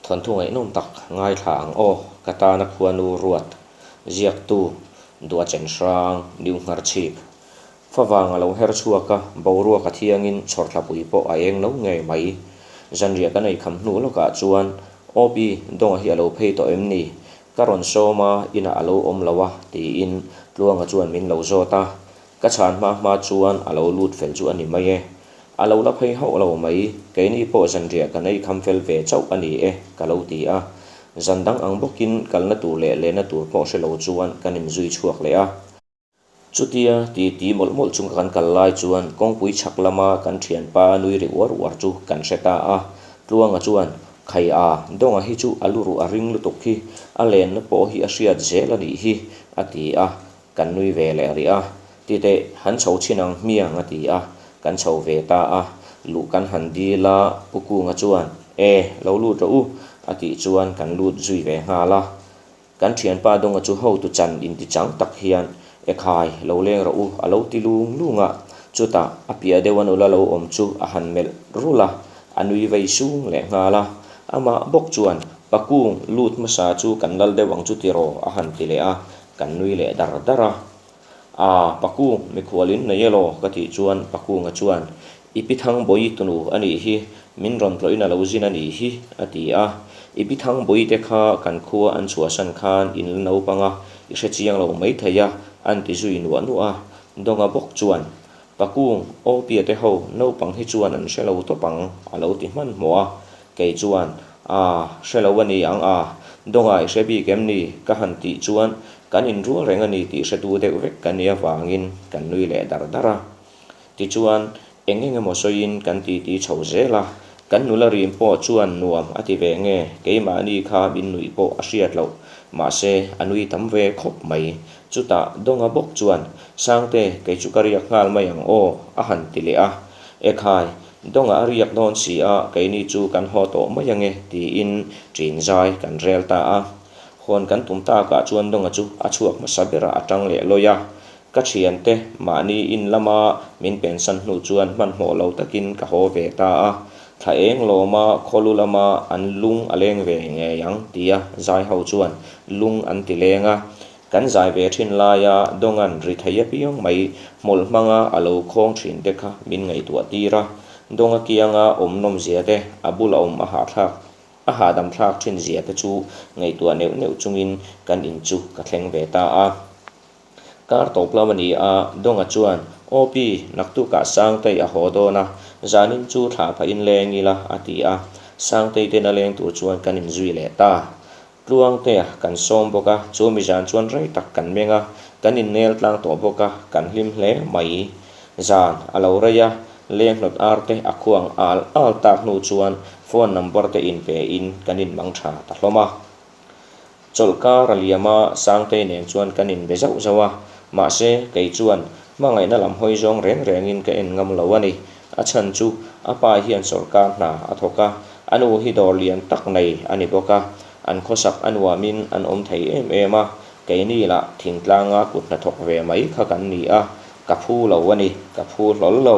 Thawnthu ngaihnawm tak ngaithla ang aw, ka tana khuanu ruat, ziaktu, Duachen hrang, New Ngharchhip. Favang a lo her chhuak a, boruak a thiangin chhawrthlapui pawh a eng lo ngei mai. Zanriah kan ei kham hnu lawkah chuan Awpi, Dawnga hi a lo phei tawh em ni? Ka rawn sawm a, inah a lo awm lo a, tiin Tluanga chuan min lo zawt a. Ka chhan hma hma chuan a lo lut fel chu a ni mai e. A lo la phei hauh lo mai, keini pawh zanriah kan ei kham fel ve chauh a ni e, ka lo ti a. Zan dang ang bawkin kalna tur leh lehna tur pawh hre lo chuan kan inzui chhuak leh a. Chutia titi mawlh mawlh chunga kan kal lai chuan kawngpui chhak lama kan thianpa nui ri uar uar chu kan hre ta a. Tluanga chuan, Khai a, Dawnga hi chu a lu ruh a ring lutuk hi, a lenna pawh hi a hriat zel a nih hi, a ti a. Kan nui ve leh rih a. Titeh, han chho chhin ang hmiang a ti a. Kan chho ve ta a. Luh kan han dil a, Pu Kunga chuan, E, lo lut rawh u, a tih chuan kan lut zui ve nghal a. Kan thianpa Dawnga chu hotu chan inti chang tak hian, E khai, lo leng rawh u, a lo ti lung lung a. Chutah, a piah deuh a nula lo awm chu a han melh rulh a, a nui vei sung leh nghal a. Amah bawk chuan, Pakung, lut hmasa chu kan lal deuh ang chu tiraw, a han ti leh a. Kan nui leh dar dar a. Aa, Pakung, mikhual in nei elaw? ka tih chuan Pakunga chuan, I pi Thangbawi tunu a nih hi, min rawn tlawhin a lo zin a nih hi, a ti a. I pi Thangbawi te kha kan khua an chhuahsan khan in la naupang a, i hre chiang lo mai thei a, an ti zui nuah nuah a. Dawnga bawk chuan, Pakung, aw pia te ho, naupang hi chuan an hre lo tawp ang, a lo ti hmanhmawh a. Kei chuan, Aa, hre lo a ni ang a, Dawnga i hre bik em ni? ka han tih chuan kan inrual reng a ni tih hretu deuh vek kan nih avangin kan nui leh dar dar a. Tichuan, eng eng emaw sawiin kan titi chho zel a, kan nula rim pawh chuan nuam a ti ve nge, keimahni kha min nuih pawh a hriat loh, mahse a nui tam ve khawp mai. Chutah Dawnga bawk chuan, Sangte, kei chu ka riak nghal mai ang aw, a han ti leh a. Ekhai, Dawnga a riak dawn si a, keini chu kan haw tawh mai ange, tiin ṭin zai kan rel ta a. Hawn kan tum takah chuan Dawnga chu a chhuak hmasa berah a ṭang leh lawi a. Ka thiante mahni in lama min pensan hnu chuan hmanhmawh lo takin ka haw ve ta a, thla eng lawma khawlu lama an lung a leng ve ngei ang tia zai ho chuan lung an ti leng a. Kan zai ve thin laia Dawnga'n ri thei apiang mai hmawlh hmanga a lo khawng thin te kha min ngaihtuah tir a, Dawnga kianga awm nawmzia te, a bula awm a hahthlak A hahdam thlak thin zia te chu ngaihtuah neuh neuh chungin kan in chu ka thleng ve ta a. Kar tawp lam a ni a, Dawnga chuan, Aw pi, naktukah Sangtei a haw dawn a, zanin chu thlah phahin leng ila, a ti a. Sangtei ten a leng tur chuan kan inzui leh ta. Tluangtea kan sawm bawk a, chu mi zan chuan rei tak kan meng a, kan innel tlang tawh bawk a, kan hlim hle mai. Zan a lo rei a, leng hnawt ar te a khuang al al tak hnu chuan phone number te inpe in kan inmang tha ta hlawm a. Chawlhkar a liam a, Sangtei nen chuan kan inbe zauh zauh a, mahse kei chuan hmangaihna lam hawi zawng reng rengin ka en ngam lo a ni. A chhan chu a pa hian sawrkar hna a thawk a, a nu hi dawr lian tak nei a ni bawk a, an khawsak a nuamin an awm thei em em a, keini lah thingtlanga kut hnathawk ve mai kha kan ni a, ka phu lo a ni, ka phu hlawl lo.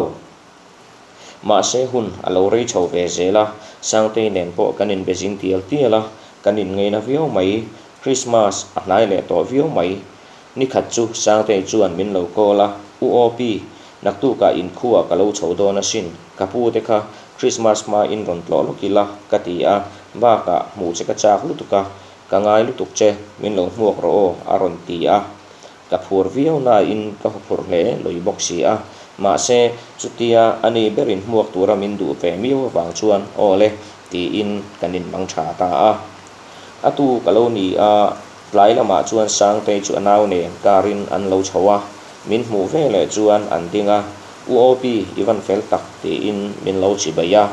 Mahse hun a lo rei chho ve zel a, Sangtei nen pawh kan inbe zing tial tial a, kan inngeina viau mai, Krismas a hnai leh tawh viau mai. Nikhat chu Sangtei chuan min lo call a, U Awpi, naktukah inkhuah ka lo chho dawn asin, ka pu te kha Krismas hma in rawn tlawh lawk ila, ka ti a, bakah hmuh che ka chak lutuk a, ka ngai lutuk che, min lo hmuak rawh aw, a rawn ti a. Ka phur viau nain ka huphurh hle lui bawk si a, mahse chutia ani berin hmuak tura min duh ve miau avang chuan aw le tiin kan inmang tha ta a. A tu ka lo ni a, tlai lamah chuan Sangtei chu a nau nen car-in an lo chho a, min hmuh ve leh chuan an ding a, U Opi, i van fel tak tiin min lo chibai a,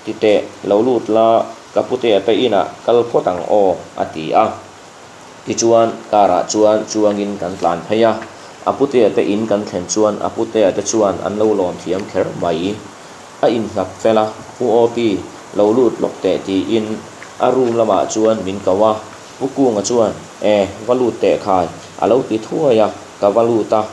Titeh, lo lut la, ka putea te inah kal phawt ang aw, a ti a. Tichuan, car ah chuan chuangin kan tlan phei a, a putea te in kan thlen chuan a putea te chuan an lo lawm thiam kher mai. A innghat fel a, U Awpi, lo lut lawk teh tiin a room lamah chuan min ko a, Pu Kunga chuan, E, va lut teh khai, a lo ti thuai a, ka va lut a,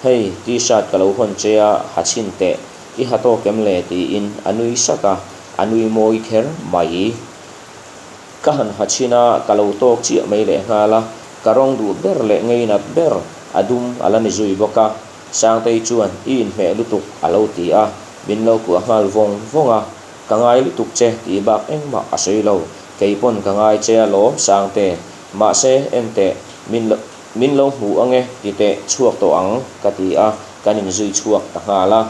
Hei, t-shirt ka lo hawn che a, ha chhin teh, i ha tawk em le tiin a nui sak a, a nui mawi kher mai. Ka han ha chhin a, ka lo tawk chiah mai lehnghal a, ka rawng duh ber leh ngeinat ber a dum a la ni zui bawk a. Sangtei chuan, I inhmeh lutuk a lo ti a, min lo kuah nghal vawng vawng a. Ka ngai lutuk che tih bak engmah a sawi lo, kei pawn ka ngai che a lawm Sangte, mahse enteh, min lo min lo hmu ange ti teh chhuak tawh ang ka ti a, kan inzui chhuak ta nghal a.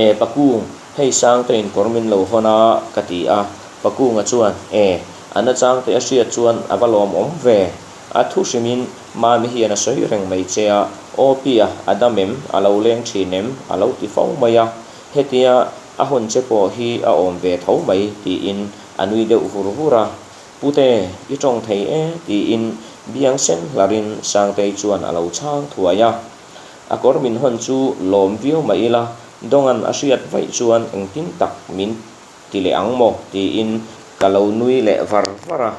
E Pakung, hei Sangte in kawr min lo hawn a ka ti a, Pakunga chuan, E, a nachang teh a hriat chuan a va lawmawm ve. A thu hrimin Mami hian a sawi reng mai che a, Aw Pia, a dam em? A lo leng thin em? A lo ti fo mai a. Hetia a hawn che pawh hi a awm ve tho mai tiin a nui deuh vur vur a. Pute, i tawng thei e tiin biang sen hlarin Sangtei chuan a lo chhang thuai a. A kawr min hawn chu lawm viau mah ila, Dawnga'n a hriat vaih chuan engtin tak min ti leh ang maw tiin ka lo nui leh var var a.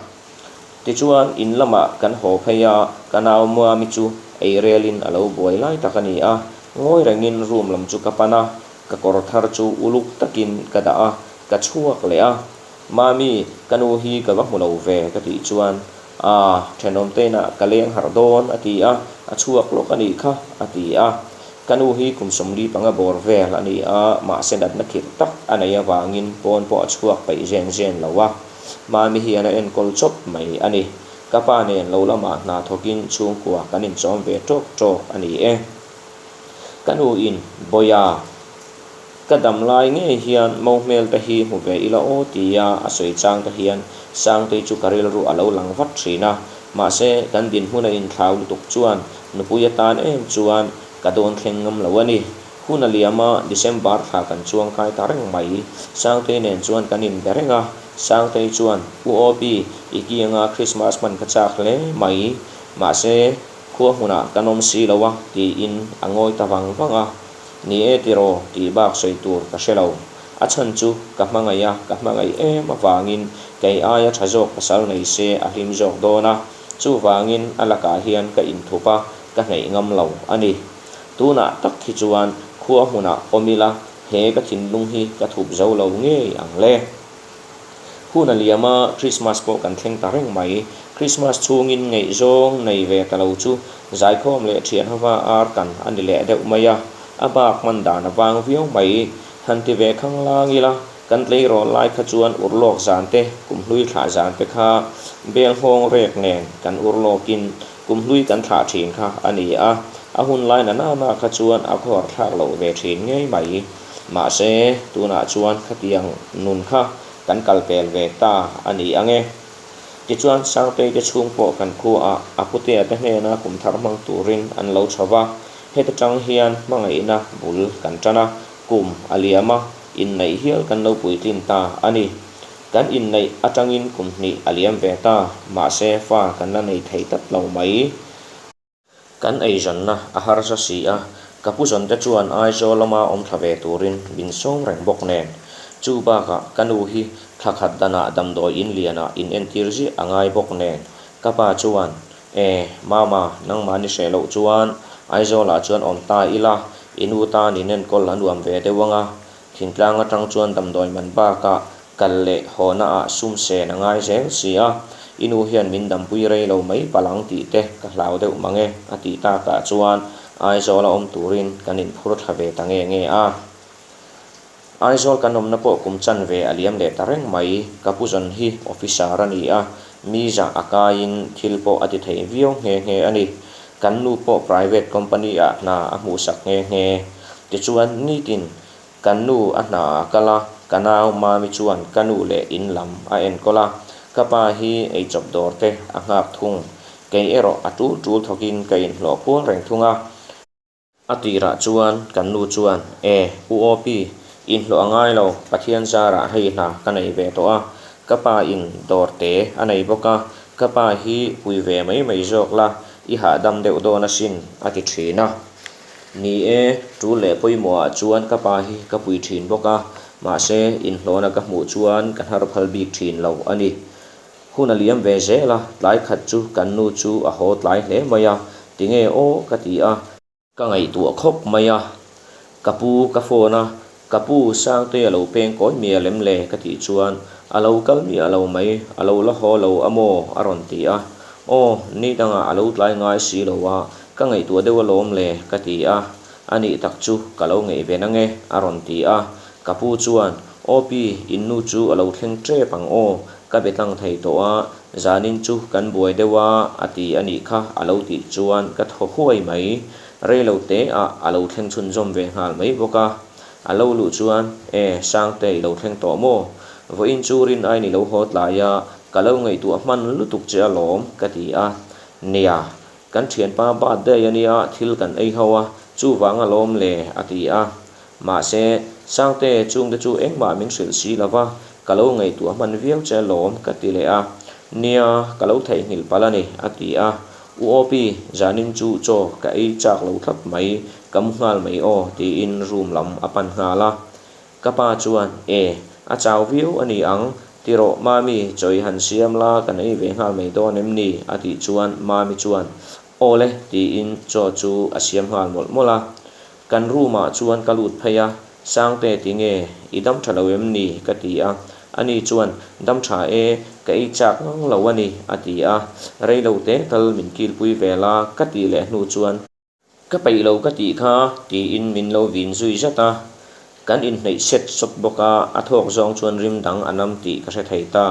Tichuan in lamah kan haw phei a, ka nau Muami chu ei relin a lo buai lai tak a ni a, ngawi rengin room lam chu ka pan a, ka kawr thar chu uluk takin ka dah a, ka chhuak leh a. Mami, ka nu hi ka va hmu lo ve ka tih chuan, Aa, thenawmte inah ka leng harh dawn a ti a, a chhuak lawk a nih kha a ti a. Ka nu hi kum 45 bawr vel a ni a, mahse natna khirh tak a neih avangin pawn pawh a chhuak peih zen zen lo a. Mami hian a enkawl chawp mai a ni. Ka pa nen lo lamah hna thawkin chhungkua kan inchawm ve tawk tawk a ni e. Ka nu in, Bawiha, ka dam lai ngei hian mo hmel te hi hmu ve ila aw tia a sawi chang te hian Sangtei chu ka rilru a lo lang vat thin a. Mahse, kan dinhmun a inthlau lutuk chuan nupui atan em chuan ka dawn thleng ngam lo a ni. Hun a liam a, December thla kan chuang kai ta reng mai. Sangtei nen chuan kan inbe reng a, Sangtei chuan, U Opi, i kianga Christmas hman ka chak hle mai. Mahse, khua hmunah kan awm si lo a, tiin a ngawi ta vang vang a. Ni e tiraw, tih bak sawi tur ka hre lo. A chhan chu ka hmangaih a, ka hmangaih em avangin kei aia tha zawk pasal nei se a hlim zawk dawn a. Chuvangin a lakah hian ka inthup a, ka hneih ngam lo a ni. Tunah tak hi chuan khua hmunah awm ila he ka thinlung hi ka thup zo lo ngei ang le. Hun a liam a, Krismas pawh kan thleng ta reng mai. Krismas chhungin ngaihzawng nei ve ta lo chu zaikhawm leh thian hova ar kan a ni leh deuh mai a, a bak hman dan a vang viau mai. Han ti ve khang lang ila, kan tleirawl lai kha chuan urlawk zan te, kumhlui thlah zan te kha bel nghawng rek nen kan urlawkin Kumhlui kan thlah thin kha a ni a, a hun lai na nana kha chuan a khawhar thlak loh ve thin ngei mai. Mahse, tunah chuan khatiang nun kha kan kal pel ve ta a ni ang e. Tichuan, Sangtei te chhung pawh kan khuaah a putea te hnena kum thar hmang turin an lo chho va, heta tang hian hmangaihna bul kan tan a, kum a liam a, inneih hial kan lo puitlin ta a ni. Kan inneih atangin kum hnih a liam ve ta, mahse fa kan la nei thei tlat lo mai. Kan eizawnna a harsa si a, ka pu zawnte chuan Aizawl lama awm thla ve turin min sawm reng bawk nen. Chu bakah ka nu hi thla khat danah damdawi in lianah in entir ziah a ngai bawk nen. Ka pa chuan, E, Mama, nangmah ni hreh loh chuan Aizawlah chuan awm ta ila, i nu tan in enkawl a nuam ve deuh ang a, Thingtlang atang chuan damdawi man bakah kal leh hawhna ah sum sen a ngai zel si a, i nu hian min dampui rei lo mai palh ang tih te ka hlau deuh mang e a tih takah chuan Aizawl a awm turin kan inphur thla ve ta nge nge a. Aizawl kan awmna pawh kum chanve a liam leh ta reng mai, ka pu zawn hi officer a ni a, mi zah a kaiin thil pawh a ti thei viau nghe nghe a ni. Kan nu pawh private company ah hna a hmuhsak nghe nghe. Tichuan nitin kan nu a hna a kal a, ka nau Mami chuan ka nu leh in lam a enkawl a, ka pa hi eichawp dawr te a nghak thung. Kei erawh a tul tul thawkin ka inhlawh kual reng thung a. A tirah chuan kan nu chuan, E, U Opi, inhlawh a ngai lo, Pathian zarah hei hna ka nei ve tawh a, ka pa in dawr te a nei bawk a, ka pa hi pui ve mai mai zawk la, i hahdam deuh dawn asin, a ti thin a. Ni e, tul leh pawimawhah chuan ka pa hi ka pui thin bawk a, mahse inhlawhna ka hmuh chuan ka hnar phal bik thin lo a ni. Hun a liam ve zel a, tlai khat chu kan nu chu a haw tlai hle mai a, tinge aw ka ti a. Ka ngaihtuah khawp mai a, ka pu ka phone a, Ka pu, Sangtei a lo peng kawi mial em le? ka tih chuan, A lo kal miah lo mai, a lo la haw lo a maw? a rawn ti a. Aw, ni dangah a lo tlai ngai si lo a, ka ngaihtuah deuh alawm le, ka ti a. A nih tak chu ka lo ngeih ve nang e, a rawn ti a. Ka pu chuan, Aw pi, in nu chu a lo thleng tep ang aw, ka be tlang thei tawh a, zanin chu kan buai deuh a, a ti a nih kha, a lo tih chuan ka thaw huai mai. Rei lo te ah a lo thleng chhunzawm ve nghal mai bawk a. A lo luh chuan, E, Sangte i lo thleng tawh maw? Vawiin chu rin aiin i lo haw tlai a, ka lo ngaihtuah hman lutuk che alawm, ka ti a. Nia, kan thianpa birthday a nia, thil kan ei ho a, chuvang alawm le, a ti a. Mahse, Sangte chungte chu engmah min hrilh si lo va, ka lo ngaihtuah hman viau che alawm, ka ti leh a. Nia, ka lo theihnghilh palh a ni, a ti a. U Awpi, zanin chu chaw ka ei chak lo tlat mai, ka mu nghal mai aw, tiin room lam a pan nghal a. Ka pa chuan, E, a chau viau a ni ang, ti rawh Mami, chaw i han siam la, kan ei ve nghal mai dawn em ni? a tih chuan Mami chuan, Aw le, tiin chaw chu a siam nghal mawlh mawlh a. Kan room ah chuan ka lut phei a, Sangte tinge i dam tha lo em ni? ka ti a, ani chuan dam tha e, ka ei chak ngang lo a ni a ti a, rei lo te tal min kilpui ve la ka tih leh hnu chuan ka peih lo ka tih kha tiin min lo vin zui zat a, kan inhneih set sawt bawk a, a thawk zawng chuan rim dang a nam tih ka hre thei ta.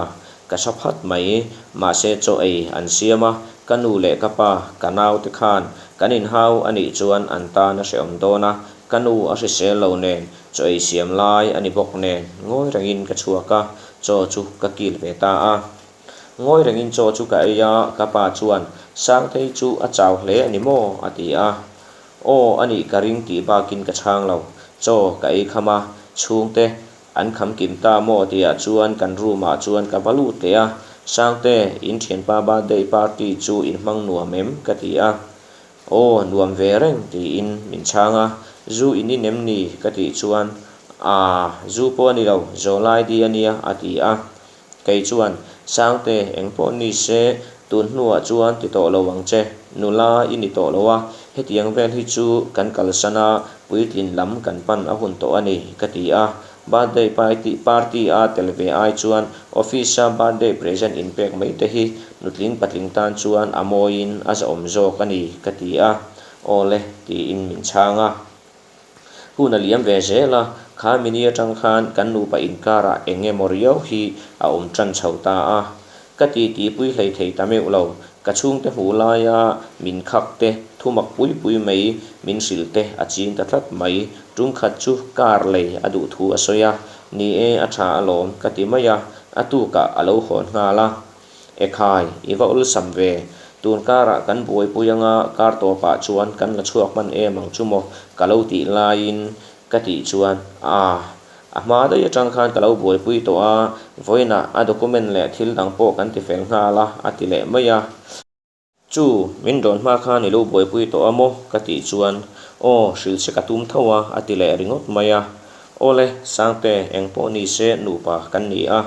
Ka sa phat mai, mahse chaw ei an siam a, ka nu leh ka pa, ka nau te khan kan inhau a nih chuan an tan a hrehawm dawn a, ka nu a hrisel lo nen chaw ei siam lai a ni bawk nen ngawi rengin ka chhuak a, chaw chu ka kil ve ta a. Ngawi rengin chaw chu ka ei a, ka pa chuan Sangtei chu a chau hle a ni maw? a ti a. Aw a nih ka ring tih bakin ka chhang lo, chaw ka ei kham a, chhungte An kham kim ta maw tihah chuan kan room ah chuan ka va lut leh a, Sangte, in thianpa birthday party chu in hmang nuam em? ka ti a. Aw, nuam ve reng tiin min chhang a, Zu in in em ni? ka tih chuan, Aa, zu pawh a ni lo, zawlai di a nia a ti a. Kei chuan, Sangte, eng pawh ni se, tun hnuah chuan ti tawh lo ang che. Nula i ni tawh lo a, hetiang vel hi chu kan kalsan a, puitlin lam kan pan a hun tawh a ni, ka ti a. Birthday party a tel ve ai chuan office-a birthday present inpek mai te hi nutling patling tan chuan a mawiin a zahawm zawk a ni, ka ti a. Aw le, tiin min chhang a. Hun a liam ve zel a, kha mini atang khan kan nupa inkarah eng emaw riau hi a awm tan chho ta a. Ka ti tihpui hlei thei ta meuh lo, ka chhungte hmuh laia min khak te, thumak pui pui mai min hrilh te a ching ta tlat mai. Tum khat chu car lei a duh thu a sawi a, ni e a tha alawm ka ti mai a, a tukah a lo hawn nghal a. Ekhai, i va awlsam ve. Tun karah kan buaipui anga kar tawpah chuan kan la chhuak hman em ang chu maw ka lo tih laiin ka tih chuan, Aa, a hma daih atang khan ka lo buaipui tawh a, vawiinah a document leh thil dang pawh kan ti fel nghal a, a ti leh mai a. Chu, min rawn hma khan i lo buaipui tawh a maw? ka tih chuan, Aw, hrilh che ka tum tho a, a ti leh ringawt mai a. Awle, Sangte, eng pawh ni se nupa kan ni a,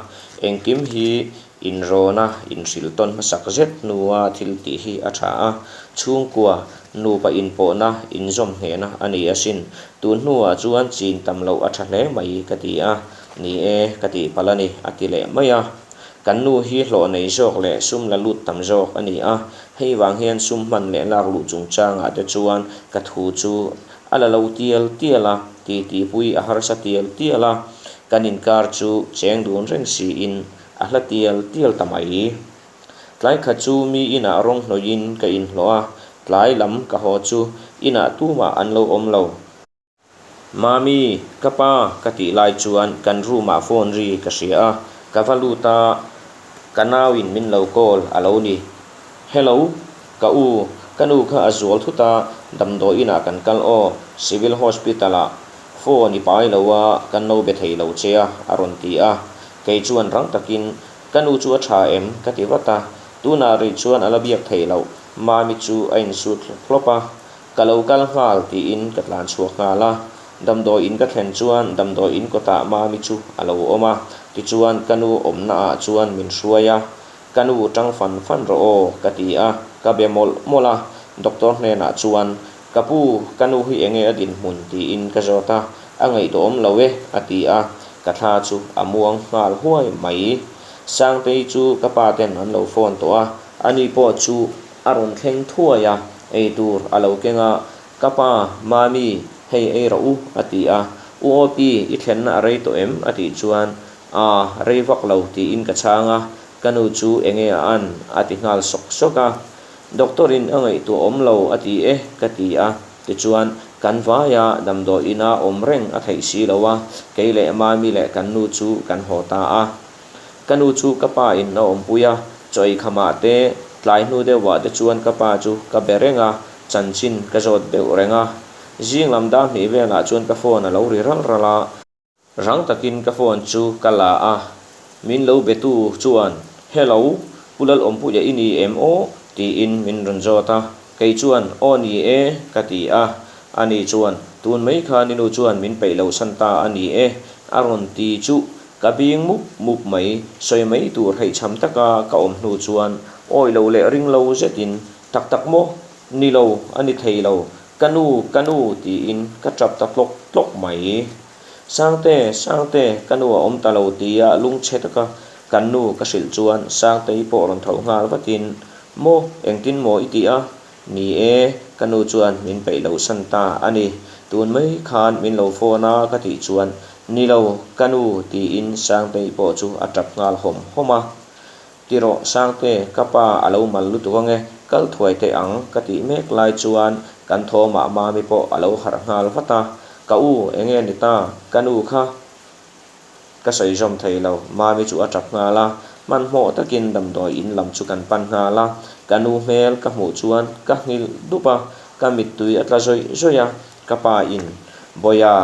engkim hi inrawna inhrilh tawn hmasak zet hnua thil tih hi a tha a, chhungkua, nupa inpawhna, inzawm nghehna a ni asin. Tun hnuah chuan chin tam loh a tha hle mai, ka ti a. Ni e, ka tih palh a ni, a ti leh mai a. Kan nu hi hlawh nei zawk leh sum la lut tam zawk a ni a, hei vang hian sum hman leh lak luh chungchangah te chuan ka thu chu a la lo tial tial a, titipui a harsa tial tial a, kan inkar chu cheng dun reng siin a hla tial tial ta mai. Tlai khat chu mi inah rawng hnawih-in ka inhlawh a, tlai lam ka haw chu inah tumah an lo awm lo. Mami, ka pa ka tih lai chuan kan room ah phone ri ka hria a, ka va lut a, ka nau in min lo call a lo ni. Hello, ka u, ka nu kha a zual thut a, damdawi inah kan kal aw, Civil Hospital ah phone i pai lo a, kan lo be thei lo che a, a rawn ti a. Kei chuan rang takin, Ka nu chu a tha em? ka ti vat a, tunah rih chuan a la biak theih loh, Mami chu a insut hlawp hlawp a. Ka lo kal nghal tiin ka tlan chhuak nghal a, damdawi in ka thlen chuan damdawi in kawtah Mami chu a lo awm a, tichuan ka nu awmna ah chuan min hruai a, ka nu tang fan fan rawh aw ka ti a, ka be mawlh mawlh a, doctor hnenah chuan ka pu ka nu hi enge a dinhmun tiin ka zawt a, A ngaihtuahawm lo e, a ti a, ka thla chu a muang nghal huai mai. Sangtei chu ka pa ten an lo phone tawh a, ani pawh chu a rawn thleng thuai a, eitur a lo keng a, Ka pa, Mami, hei ei rawh u, a ti a. U Awpi, i thlenna a rei tawh em? a tih chuan, Aa, rei vak lo, tiin ka chhang a. Ka nu chu enge a an? a ti nghal sawk sawk a. Doctor-in a ngaihtuah awm lo a ti e, ka ti a. Tichuan, kan vaia damdawi ina awm reng a theih si lo a, kei leh Mami leh kan nu chu kan haw ta a. Ka nu chu ka pa in a awmpui a, chaw ei khamah te, tlai hnu deuhah te chuan ka pa chu ka be reng a, chanchin ka zawt deuh reng a. Zing lam dar hnih velah chuan ka phone a lo ri ral ral a. Rang takin ka phone chu ka la a, min lo betu chuan, Hello, Pu Lalawmpuia i ni em aw? tiin min rawn zawt a. Kei chuan, Aw ni e, ka ti a. Ani chuan, Tun mai khan i nu chuan min peih lo san ta a ni e, a rawn ti chuh. Ka bing mup mup mai, sawi mai tur heihchham taka ka awm hnu chuan awi lo leh ring lo zetin, Tak tak maw? Ni lo, a ni thei lo. Ka nu, ka nu tiin ka tap ta tlawk tlawk mai. Sangte, Sangte, ka nu a awm ta lo tia lungchhe taka kan nu ka hrilh chuan Sangtei pawh rawn tho nghal vatin, Maw, engtin maw i tih a? Ni e, ka nu chuan min peih lo san ta a ni. Tun mai khan min lo phone a ka tih chuan, Ni lo, ka nu tiin Sangtei pawh chu a tap nghal hawm hawm a. Ti rawh Sangte, ka pa a lo mal lutuk ange, kal thuai teh ang ka tih mek lai chuan kan thawmah Mami pawh a lo harh nghal vat a. Ka u, enge ni ta, ka nu kha Ka sawi zawm thei lo, Mami chu a tap nghal a, hmanhmawh takin damdawi in lam chu kan pan nghal a, ka nu hmel ka hmuh chuan ka nghilh dup a, ka mittui a tla zawih zawih a, ka pa in, Bawiha,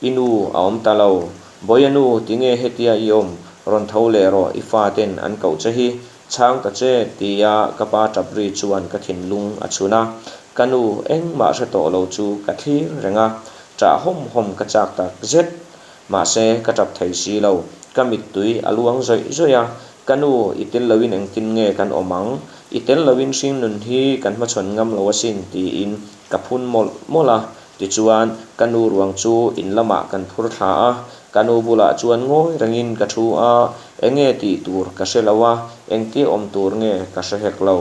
i nu a awm ta lo, Bawiha nu tinge hetia i awm, rawn tho leh rawh i fa ten an koh che hi, chhang ta che tia ka pa tap ri chuan ka thinlung a chhun a, ka nu engmah hre tawh lo chu ka thlir reng a, Ṭah hawm hawm ka chak tak zet. Mahse, ka ṭap thei si lo. Ka mittui a luang zawih zawih a. Ka nu, i tel loin engtin nge kan awm ang? I tel loin hringnun hi kan hmachhawn ngam lo asin, tiin ka phun mawlh mawlh a. Tichuan, ka nu ruang chu in lamah kan phur thla a. Ka nu bulah chuan ngawi rengin ka thu a, enge tih tur ka hre lo a, engtia awm tur nge ka hre hek lo.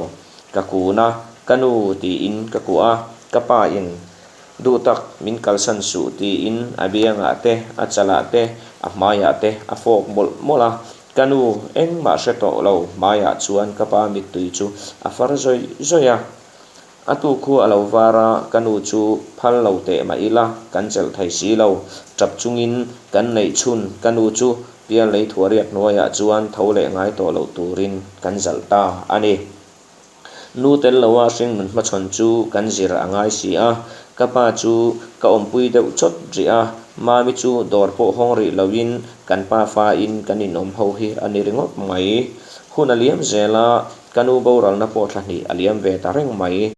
Ka kun a, ka nu tiin ka kuah a, ka pa in Duh tak, min kalsan suh tiin a biangah te, a chalah te, a hmaiah te a fawk mawlh mawlh a. Ka nu engmah hre tawh lo hmaiah chuan ka pa mittui chu a far zawih zawih a. A tu khu a lo var a, ka nu chu phal lo teh mah ila kan chelh thei si lo. Tap chungin kan neih chhun ka nu chu pial lei thuariat hnuaiah chuan tho leh ngai tawh loh turin kan zalh ta a ni. Nu tel loa hringnun hmachhawn chu kan zir a ngai si a, ka pa chu ka awmpui deuh chawt rih a, Mami chu dawr pawh hawng rih loin kan pa fain kan inawm ho hi a ni ringawt mai. Hun a liam zel a, ka nu boralna pawh thla hnih a liam ve ta reng mai.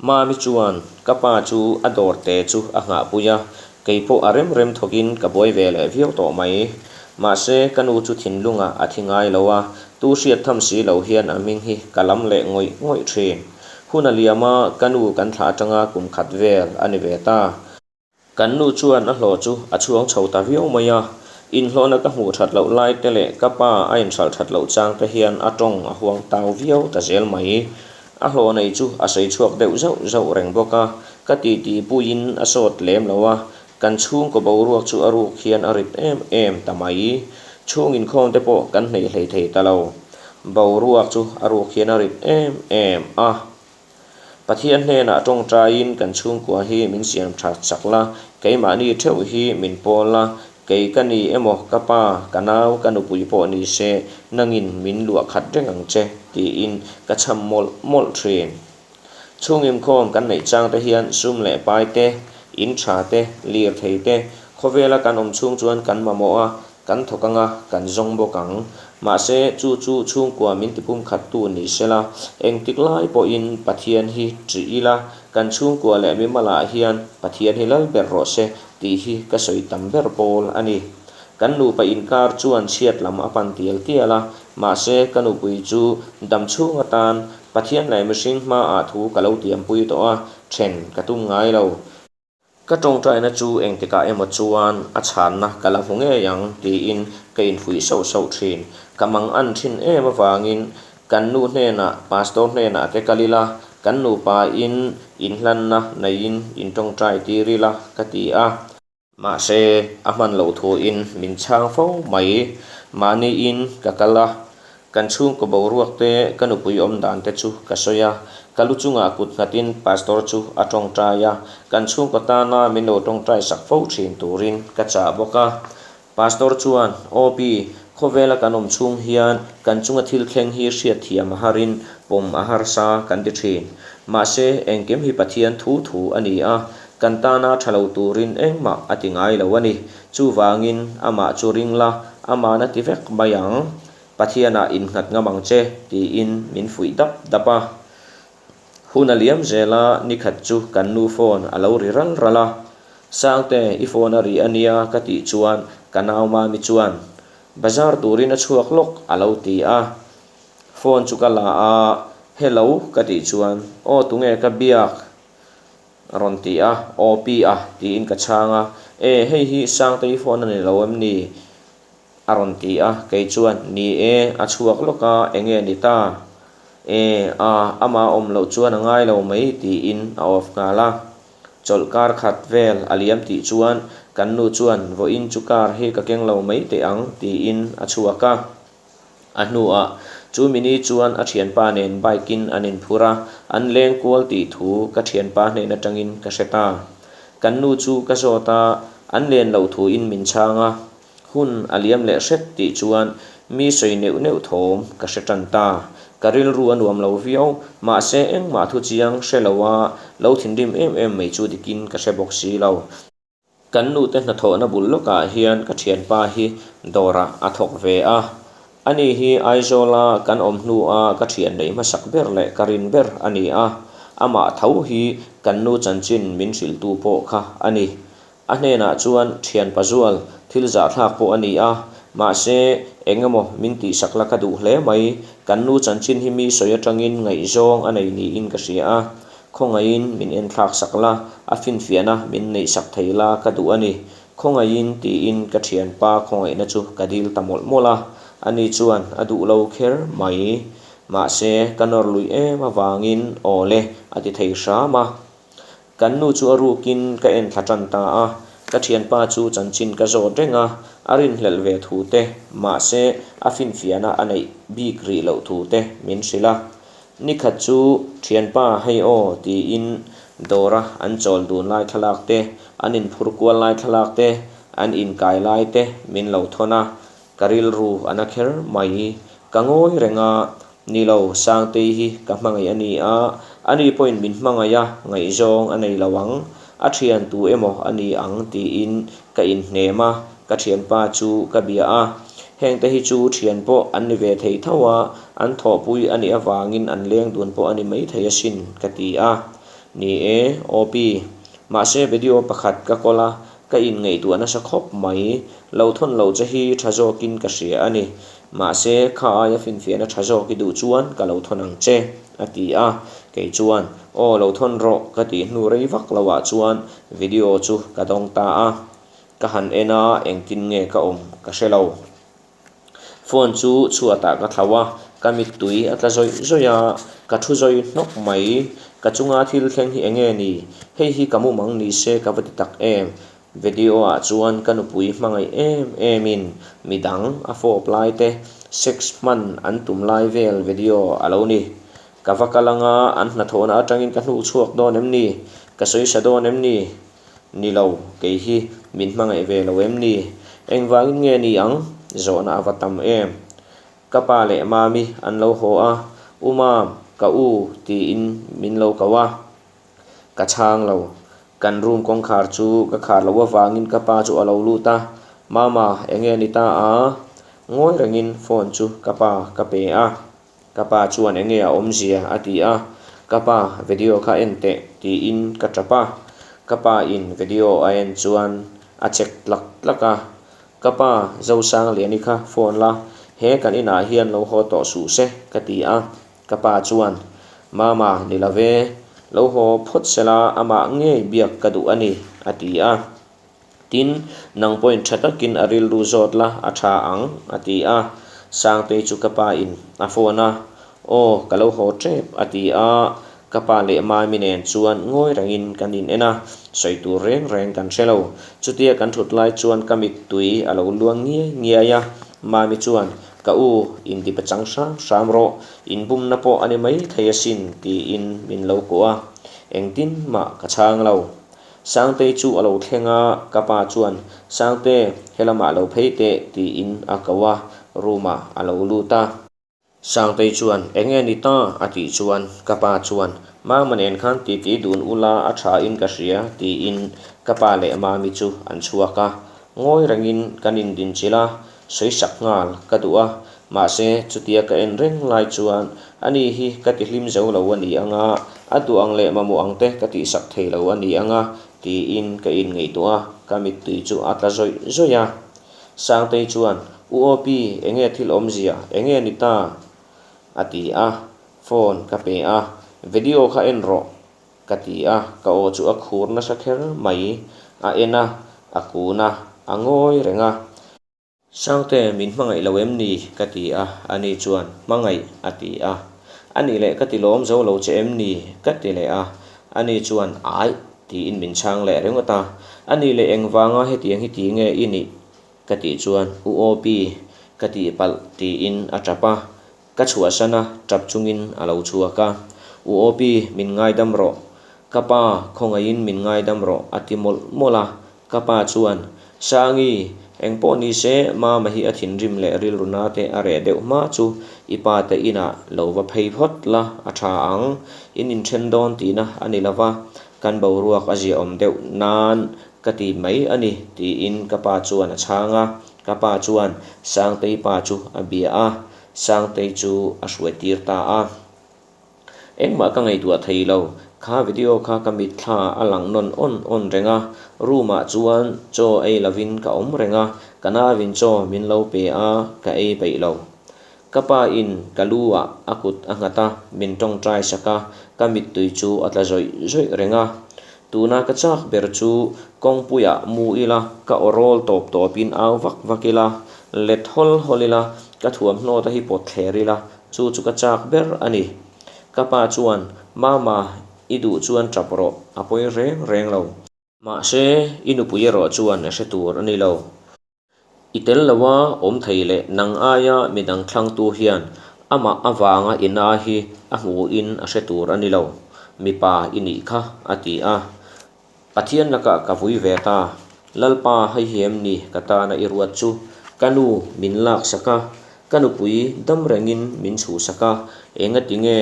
Mami chuan ka pa chu a dawr te chu a nghahpui a, kei pawh a rem rem thawkin ka buai ve leh viau tawh mai. Mahse, ka nu chu thinlungah a thi ngai lo a, tu hriat tham si lo hian a hming hi ka lam leh ngawih ngawih thin. Hun a liam a, ka nu kan thlah atanga kum khat vel a ni ve ta. Kan nu chuan a hlawh chu a chhuang chho ta viau mai a, inhlawhna ka hmuh that loh lai te leh ka pa a inhralh that loh chang te hian a tawng a huang tau viau ta zel mai. A hlawh nei chu a sawi chhuak deuh zauh zauh reng bawk a, ka titi puiin a sawt lem lo a, kan chhungkaw boruak chu a ruk hian a rit em em ta mai. Chhung inkhawm te pawh kan hneih hlei thei ta lo. Boruak chu a ruk hian a rit em em a. Pathian hnenah tawngtaiin kan chhungkua hi min siam that chak la, keimahni theuh hi min pawl la, kei ka ni emaw ka pa, ka nau, ka nupui pawh ni se, nangin min luah khat reng ang che, tiin ka chham mawlh mawlh thin. Chhungimkhawm kan neih chang te hian sum leh pai te, in tha te, lirthei te, khawvela kan awm chhung chuan kan mamawh a, Kan thawk anga, kan zawng bawk ang. Mahse, chu chu chhungkua min tipum khattu ni sela, engtik lai pawhin Pathian hi ṭih ila, kan chhungkua leh mimalah hian Pathian hi lal ber rawh se tih hi ka sawi tam ber pawl a ni. Kan nupa inkar chuan chhiat lam a pan tial tial a, mahse ka nupui chu dam chhung atan Pathian leh mihring hmaah thu ka lo tiampui tawh a, ṭhen ka tum ngai lo. Ka tawngtaina chu engtikah emaw chuan a chhanna ka la hmu ngei ang tiin ka infuih sauh sauh thin. Ka mangan thin em avangin kan nu hnenah, pastor hnenah te kal ila, kan nupain inhlanna neiin intawngtai tir ila ka ti a. Mahse, a hman loh thuin min chhang fo mai. Mahniin ka kal a, kan chhungkaw boruak te, ka nupui awm dan te chu ka sawi a. Ka lu chungah kut nghatin pastor chu a tawngtai a, kan chhungkaw tana min lo tawngtai sak fo thin turin ka chah bawk a. Pastor chuan, Aw pi, khawvela kan awm chhung hian kan chunga thil thleng hi hriatthiam a harin pawm a harsa kan ti thin. Mahse, engkim hi Pathian thu thu a ni a, kan tana tha lo turin engmah a ti ngai lo a ni. Chuvangin, amah chu ring la, ama'n a ti vek mai ang. Pathianah innghat ngam ang che, tiin min fuih dap dap a. Hun a liam zel a, nikhat chu kan nu phone a lo ri ral ral a. Sangte, i phone a ri a nia ka tih chuan ka nau Mami chuan, Bazar turin a chhuak lawk a lo ti a. Phone chu ka la a, Hello ka tih chuan, Aw tunge ka biak? a rawn ti a, Aw pi a tiin ka chhang a, E hei hi Sangte i phone a ni lo em ni? A rawn ti a, kei chuan, Ni e, a chhuak lawk a, enge ni ta? E, a, ama awm loh chuan a ngai lo mai, tiin a off nghal a. Chawlh kar khat vel a liam tih chuan kan nu chuan, Vawiin chu car hi ka keng lo mai teh ang, tiin a chhuak a. A hnuah, chu mini chuan a thianpa nen bike in an inphur a, an leng kual tih thu ka thianpa hnen atangin ka hre ta. Kan nu chu ka zawt a, an len loh thuin min chhang a. Hun a liam leh hret tih chuan mi sawi neuh neuh thawm ka hre tan ta. Ka rilru a nuam lo viau, mahse engmah thu chiang hre lo a, lo thinrim em em mai chu dikin ka hre bawk si lo. Kan nute hnathawhna bul lawkah hian ka thianpa hi dawrah a thawk ve a. Ani hi Aizawla kan awm hnua ka thian neih hmasak ber leh ka rin ber a ni a. Amah tho hi kan nu chanchin min hrilhtu pawh kha a ni. A hnenah chuan thian pazual thil zahthlak pawh a ni a, mahse eng emaw min tihsak la ka duh hle mai. Kan nu chanchin hi mi sawi atangin ngaihzawng a nei niin ka hria a. Khawngaihin min enthlak sak la, a finfiahna min neih sak thei la ka duh a ni. Khawngaihin tiin ka thianpa khawngaihna chu ka dil ta mawlh mawlh a, ani chuan a duh lo kher mai. Mahse, ka nawr luih em avangin aw le a ti thei hram a. Kan nu chu a rukin ka en thla tan ta a, ka thianpa chu chanchin ka zawt reng a, a rinhlelh ve thu te, mahse a finfiahna a neih bik rih loh thu te min hrilh a. Nikhat chu thianpa hei aw tiin dawra an chawl dun lai thlalak te, an inphur kual lai thlalak te, an inkai lai te min lo thawn a, ka rilru a na kher mai. Ka ngawi reng a, ni lo, Sangtei hi ka hmangaih a ni a, ani pawhin min hmangaih a, ngaihzawng a nei lo ang, a thian tu emaw a ni ang tiin ka inhnem a, ka thianpa chu ka bia a. Hengte hi chu thian pawh an ni ve thei tho a, an thawhpui a nih avangin an leng dun pawh a ni maithei asin ka ti a. Ni e, OP. Mahse video pakhat ka kawl a, ka inngaihtuah nasa khawp mai. Lo thawn lo che hi tha zawkin ka hria a ni. Mahse kha aia finfiahna tha zawk i duh chuan ka lo thawn ang che, a ti a. Kei chuan, Aw lo thawn rawh ka tih hnu rei vak loah chuan video chu ka dawng ta a. Ka han en a, engtin nge ka awm ka hre lo. Phone chu chhuatah ka thlauh a, ka mittui a tla zawih zawih a, ka thu zawih hnawk mai. Ka chunga thil thleng hi enge ni? Hei hi ka mumang ni se ka va ti tak em? Video ah chuan ka nupui hmangaih em em in midang a fawp lai te, sex hman an tum lai vel video a lo ni. Ka va kal anga an hnathawhna atangin ka hnuh chhuak dawn em ni? Ka sawisa dawn em ni? Ni lo, kei hi min hmangaih ve lo em ni? Engvangin nge ni ang? Zawhna a va tam em? Ka pa leh Mami an lo haw a, U Mam, ka u tiin min lo ko a. Ka chhang lo. Kan room kawngkhar chu ka khar loh avangin ka pa chu a lo lut a, Mama, enge ni ta a? Ngawi rengin phone chu ka pa ka pe a. Ka pa chuan enge a awmzia a ti a, Ka pa, video kha en teh tiin ka tap a. Ka pa in video a en chuan a check tlak tlak a, Ka pa, Zosangliani kha phone la, he kan inah hian lo haw tawh suh se ka ti a. Ka pa chuan, Mama, ni lo ve, lo haw phawt sela amah ngei biak ka duh a ni, a ti a. Tin, nang pawhin tha takin a rilru zawt la, a tha ang, a ti a. Sangtei chu ka pa in a phone a, Aw, ka lo haw tep, a ti a. Ka pa leh Mami nen chuan ngawi rengin kan in en a, sawi tur reng reng kan hre lo. Chutia kan thut lai chuan ka mittui a lo luang ngiai ngiai a, Mami chuan, Ka u, in ti pachang hram hram rawh, inbumna pawh a ni mai thei asin, tiin min lo kuah a. Engtin mah ka chhang lo. Sangtei chu a lo thleng a, ka pa chuan, Sangte, helamah lo phei teh, tiin a ko a, room-ah a lo lut a. Sangtei chuan, Eng nge ni ta? a tih chuan ka pa chuan, Mama nen khan titi dun ula a tha in ka hria, tiin ka pa leh Mami chu an chhuak a. Ngawi rengin kan indinchilh a, sawisak nghal ka duh a, mahse chutia ka en reng lai chuan ani hi ka tihlim zo lo a ni ang a, a duh ang leh mamawh ang te ka tihsak thei lo a ni ang a, tiin ka inngaihtuah a, ka mittui chu a tla zawih zawih a. Sangtei chuan, U Opi, enge thil awmzia, enge ni ta? a ti a, phone ka pe a, Video kha en rawh, ka ti a, ka aw chu a khur nasa kher mai, a en a, a kun a, a ngawi reng a. Sangte, min hmangaih lo em ni? ka ti a, ani chuan, Hmangaih, a ti a. Anih leh ka ti lawm zo lo che em ni? ka ti leh a, ani chuan, Aih, Tiin min chhang leh ringawt a, A nih leh engvanga hetiang hi ti nge i nih? ka tih chuan U Opi ka tih palh tiin a tap a, ka chhuahsan a, tap chungin a lo chhuak a, U Opi min ngaidam rawh, ka pa khawngaihin min ngaidam rawh a ti mawlh mawlh a, ka pa chuan Sangi, engpawh ni se Mama hi a thinrim leh rilru na te a reh deuh hma chu i pa te inah lo va phei phawt la a tha ang, in inthen dawn tihna a ni lova, kan boruak a ziaawm deuh nan ka ti mai a ni tiin ka pa chuan a chhang a, ka pa chuan Sangtei pa chu a bia a, Sangtei chu a hruai tir ta a. Engmah ka ngaihtuah thei lo, kha video kha ka mitthla a lang nawn awn awn reng a, room ah chuan chaw ei lovin ka awm reng a, ka nauin chaw min lo pe a, ka ei peih lo. Ka pa in ka lu ah a kut a nghat a, min tawngtai sak a, ka mittui chu a tla zawih zawih reng a. Tuna ka chak ber chu kawngpuiah mu ila, ka aw rawl tawp tawpin au vak vak ila, let hawl hawl ila, ka thuamhnaw te hi pawt thler ila, Chu chu ka chak ber a ni. Ka pa chuan, Mama, i duh chuan tap rawh, a pawi reng reng lo. Mahse, i nupui erawh chuan a hre tur a ni lo. I tel loa awm thei leh nang aia midang thlangtu hian amah avanga i na hi a hmuhin a hre tur a ni lo. Mipa i nih kha, a ti a. Pathian lakah ka vui ve ta. Lalpa hei hi em ni ka tana i ruat chu? Ka nu min laksak a, ka nupui dam rengin min chhuhsak a, engati nge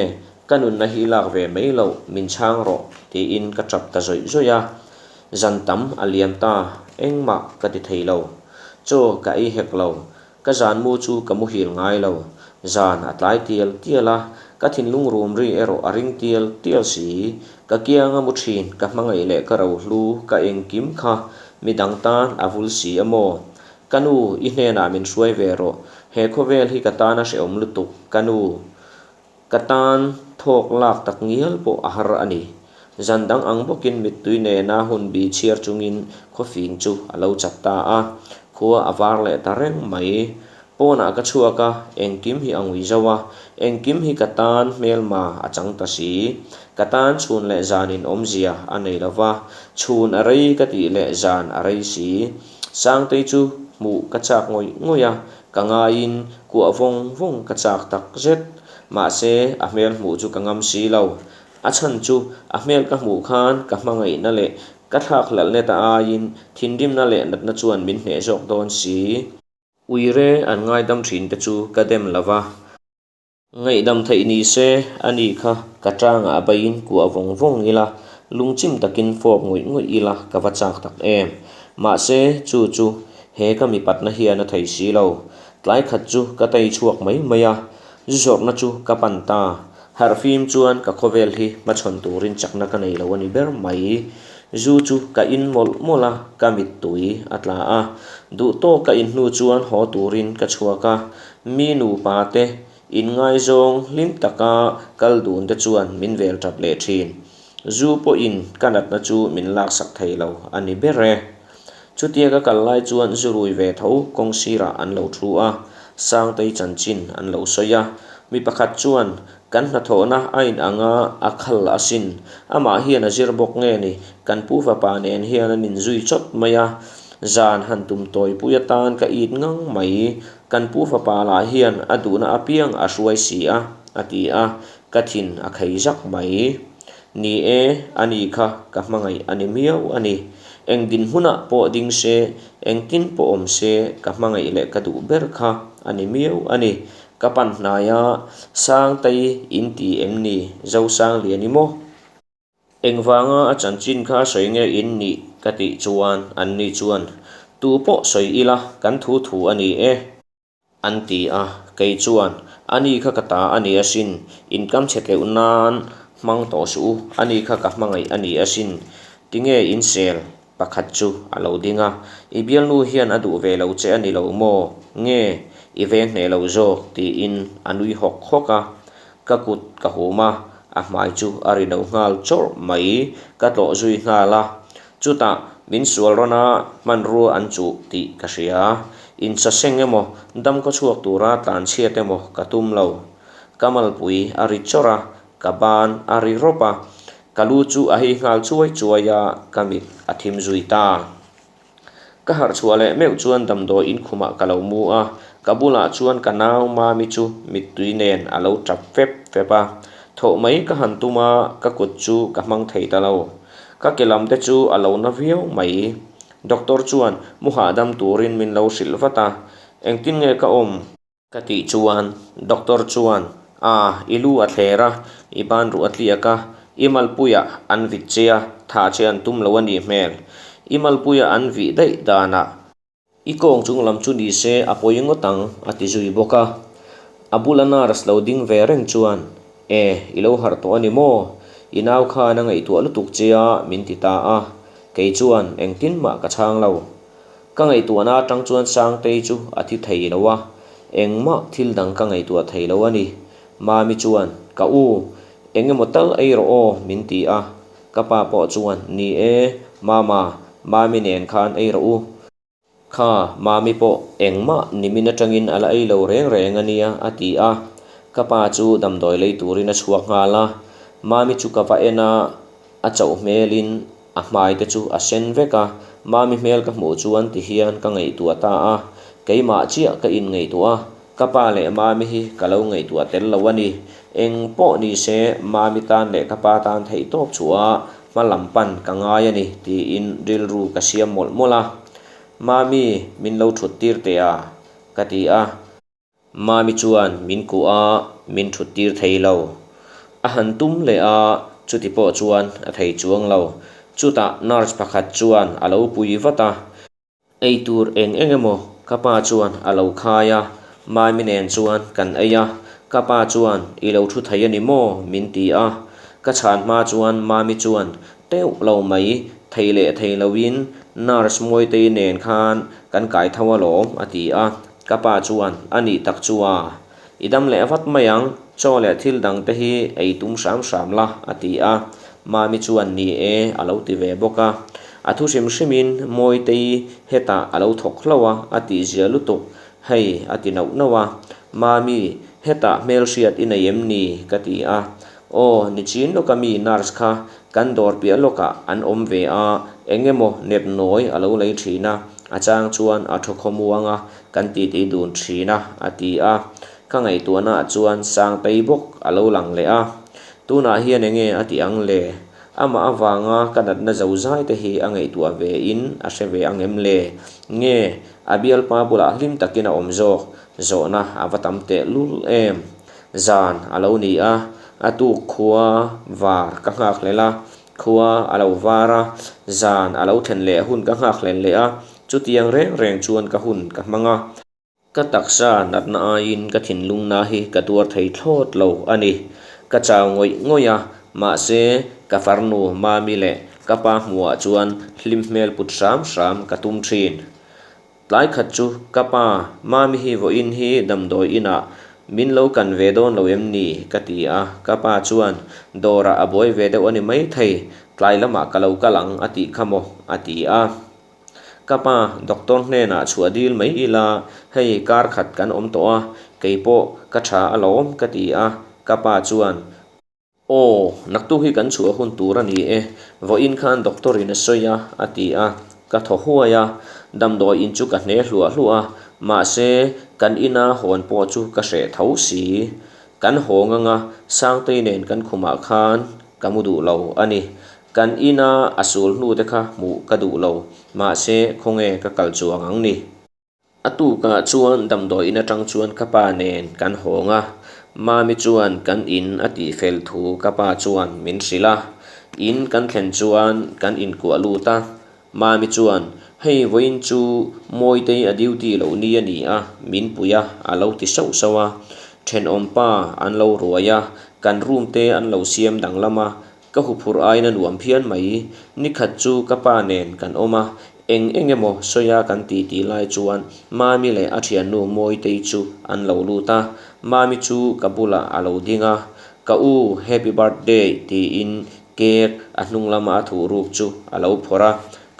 ka nunna hi lak ve mai loh min chhang rawh tiin ka tap ta zawih zawih a. Zan tam a liam ta, engmah ka ti thei lo. Chaw ka ei hek lo, Ka zan mu chu ka muhil ngai lo. Zan a tlai tial tial a, ka thinlung rum ri erawh a ring tial tial si. Ka kianga mu thin, ka hmangaih leh ka rohlu, ka engkim kha midang tan a vul si a maw? Ka nu, i hnenah min hruai ve rawh. He khawvel hi ka tana hrehawm lutuk, ka nu. Ka tan thawk lak tak ngial pawh a har a ni. Zan dang ang bawkin mittui nena hun bi chhiar chungin khawfing chu a lo chat ta a, khua a var leh ta reng mai. Pawnah ka chhuak a, engkim hi a ngui zo a, engkim hi ka tan hmelma a chang ta si. Ka tan chhun leh zanin awmzia a nei lo va, chhun a rei ka tih leh zan a rei si. Sangtei chu hmuh ka chak ngawih ngawih a, Ka ngaiin kuah vawng vawng ka chak tak zet. Mahse, a hmel hmuh chu ka ngam si lo. A chhan chu a hmel ka hmuh khan ka hmangaihna leh ka thlak hlalh neta aiin thinrimna leh natna chuan min hneh zawk dawn si. Uire an ngaidam thin te chu ka dem lo va. Ngaihdam theih ni se, a ni kha ka tangah baiin kuah vawng vawng ila, lungchim takin fawp ngawih ngawih ila ka va chak tak em. Mahse, chu chu he ka mipatna hian a thei si lo. Tlai khat chu ka tei chhuak mai mai a, zu zawrhna chu ka pan ta. Harhfim chuan ka khawvel hi hmachhawn turin chakna ka nei lo a ni ber mai. Zu chu ka in mawlh mawlh a, ka mittui a tla a. Duhtawk ka in hnu chuan haw turin ka chhuak a, Mi nupa te inngaizawng hlim taka kal dun te chuan min vel tap leh thin. Zu pawhin ka natna chu min laksak thei lo a ni ber e. Chutia ka kal lai chuan zu rui ve tho kawng sirah an lo thu a, Sangtei chanchin an lo sawi a. Mi pakhat chuan, Kan hnathawhna a in ang a, a khal asin. Amah hian a zir bawk nge ni, kan pu fapa nen hian an inzui chawt mai a. Zan han tum tawipui atan ka it ngang mai. Kan pu fapa lah hian a duhna apiang a hruai si a, a ti a, ka thin a khei zak mai. Ni e, ani kha ka hmangaih a ni miau a ni. Eng dinhmunah pawh ding se, engtin pawh awm se, ka hmangaih leh ka duh ber kha a ni miau a ni. Ka pan hnai a, Sangtei in ti em ni? Zosanglian i maw? Engvanga a chanchin kha sawi nge in nih ka tih chuan anni chuan, Tu pawh sawi ila kan thu thu a ni e. An ti a, kei chuan, Ani kha ka ta a ni asin, inkam chhe tleuh nan hmang tawh suh u, ani kha ka hmangaih a ni asin, tinge in sel pakhat chu a lo ding a, I bialnu hian a duh ve lo che a ni lo maw? Nge i veng hneh lo zawk? tiin a nui hawk hawk a, ka kut ka hum a, a hmai chu a ri no nghal chawrh mai, ka tlawh zui nghal a, chutah min sual rawn a hmanrua an chuh tih ka hria, insaseng emaw damkhaw chhuak tura tlanchhiat emaw ka tum lo, ka malpui a ri chawrh a, ka ban a ri rawp a, ka lu chu a hei nghal chuai chuai a, ka mit a thim zui ta. Ka harh chhuah leh meuh chuan damdawi inkhumah ka lo mu a, ka bulah chuan ka nau Mami chu mittui nen a lo tap fep fep a. Thawh mai ka han tum a, ka kut chu ka hmang thei ta lo. Ka ke lam te chu a lo na viau mai. Doctor chuan mu hahdam turin min lo hrilh vat a, Engtin nge ka awm? Ka tih chuan doctor chuan, A, i lu a thler a, i ban ruh a tliak a, i malpuiah an vit che a, thah che an tum lo a nih hmel. I malpuiah an vih daih danah i kawng chung lam chu ni se a pawi ngawt ang, a ti zui bawk a. A bula nurse lo ding ve reng chuan, E, i lo harh tawh a ni maw? I nau khan a ngaihtuah lutuk che a, min ti ta a. Kei chuan engtin mah ka chhang lo. Ka ngaihtuahna atang chuan Sangtei chu a thi thei lo a, engmah thil dang ka ngaihtuah thei lo a ni. Mami chuan, Ka u, eng emaw tal ei rawh aw, min ti a. Ka pa pawh chuan, Ni e, Mama, Mami nen khan ei rawh u. Kha, Mami pawh engmah nimin atangin a la ei lo reng reng a nia, a ti a. Ka pa chu damdawi lei turin a chhuak nghal a. Mami chu ka va en a, a chauh hmelin A hmai te chu a sen vek a, Mami hmel ka hmuh chuan ti hian ka ngaihtuah ta a, keimah chiah ka inngaihtuah a, ka pa leh Mami hi ka lo ngaihtuah tel lo a ni. Eng pawh ni se Mami tan leh ka pa tan theih tawp chhuah hma lam pan ka ngai a ni tiin rilru ka siam mawlh mawlh a. Mami, min lo thut tir teh a? ka ti a. Mami chuan min kuh a, min thut tir thei lo. A han tum leh a, chuti pawh chuan a thei chuang lo. Chutah nurse pakhat chuan a lo pui vat a. Ei tur eng eng emaw ka pa chuan a lo khai a, Mami nen chuan kan ei a. Ka pa chuan i lo thu thei a ni maw? min ti a. Ka chhan hma chuan Mami chuan teuh lo mai, thei leh thei loin nurse Mawitei nen khan kan kai tho alawm a ti a. Ka pa chuan, A nih tak chu a, i dam leh vat mai ang, chaw leh thil dang te hi ei tum hram hram la, a ti a. Mami chuan, Ni e, a lo ti ve bawk a. A thu hrim hrimin Mawitei hetah a lo thawk hlauh a, a tih zia lutuk, hei, a ti nauh nauh a. Mami, hetah hmelhriat i nei em ni? ka ti a. Aw, nichin lawka mi nurse kha kan dawr piah lawkah an awm ve a, eng emaw nep nawi a lo lei thin a, a chang chuan a thaw khawmuang a, kan titi dun thin a, a ti a. Ka ngaihtuahnaah chuan Sangtei bawk a lo lang leh a. Tunah hian eng nge a tih ang le? Amah avanga ka natna zo zai te hi a ngaihtuah ve in a hre ve ang em le? Nge, a bialpa bulah hlim takin a awm zawk? Zawhna a va tam teh lul em? Zan a lo ni a, a tuk khua var ka nghak hlel a, khua a lo var a, zan a lo thlen leh hun ka nghak hlel leh a, chutiang reng reng chuan ka hun ka hmang a. Ka taksa natna aiin ka thinlungna hi ka tuar thei thlawt lo a ni. Ka chau ngawih ngawih a, mahse ka farnu Mami leh ka pa hmuhah chuan hlim hmel put hram hram ka tum thin. Tlai khat chu ka pa Mami hi vawiin hi damdawi inah Min lo kan ve dawn lo em ni? ka ti a, ka pa chuan, Dawrah a buai ve deuh a ni maithei, tlai lamah ka lo kal ang a tih kha maw? a ti a. Ka pa, doctor hnenah chhuah dil mai ila, hei kar khat kan awm tawh a, kei pawh ka tha alawm ka ti a, ka pa chuan, Aw, naktuk hi kan chhuah hun tur a ni e, vawiin khan doctor in a sawi a, a ti a, ka thaw huai a, damdawi in chu ka hne hluah hluah a, mahse kan ina hawn pawh chu ka hreh tho si. Kan hawng anga Sangtei nen kan khumah khan ka mu duh lo a ni. Kan ina a sul hnu te kha hmuh ka duh lo, mahse khawnge ka kal chuang ang ni. A tukah chuan damdawi in atang chuan ka pa nen kan hawng a, Mami chuan kan in a tih fel thu ka pa chuan min hrilh a. In kan thlen chuan kan inkuah lut a, Mami chuan, Hei vawiin chu Mawitei a duty loh ni a ni a, min pui a, a lo ti sauh sauh a. Thenawm pa an lo ruai a, kan room te an lo siam danglam a, Ka huphurh aiin a nuam phian mai. Nikhat chu ka pa nen kan awm a, eng eng emaw sawia kan ti tih lai chuan Mami leh a thiannu Mawitei chu an lo lut a, Mami chu ka bulah a lo ding a, Ka u, happy birthday tiin cake a hnung lama a thuh ruk chu a lo phawrh a,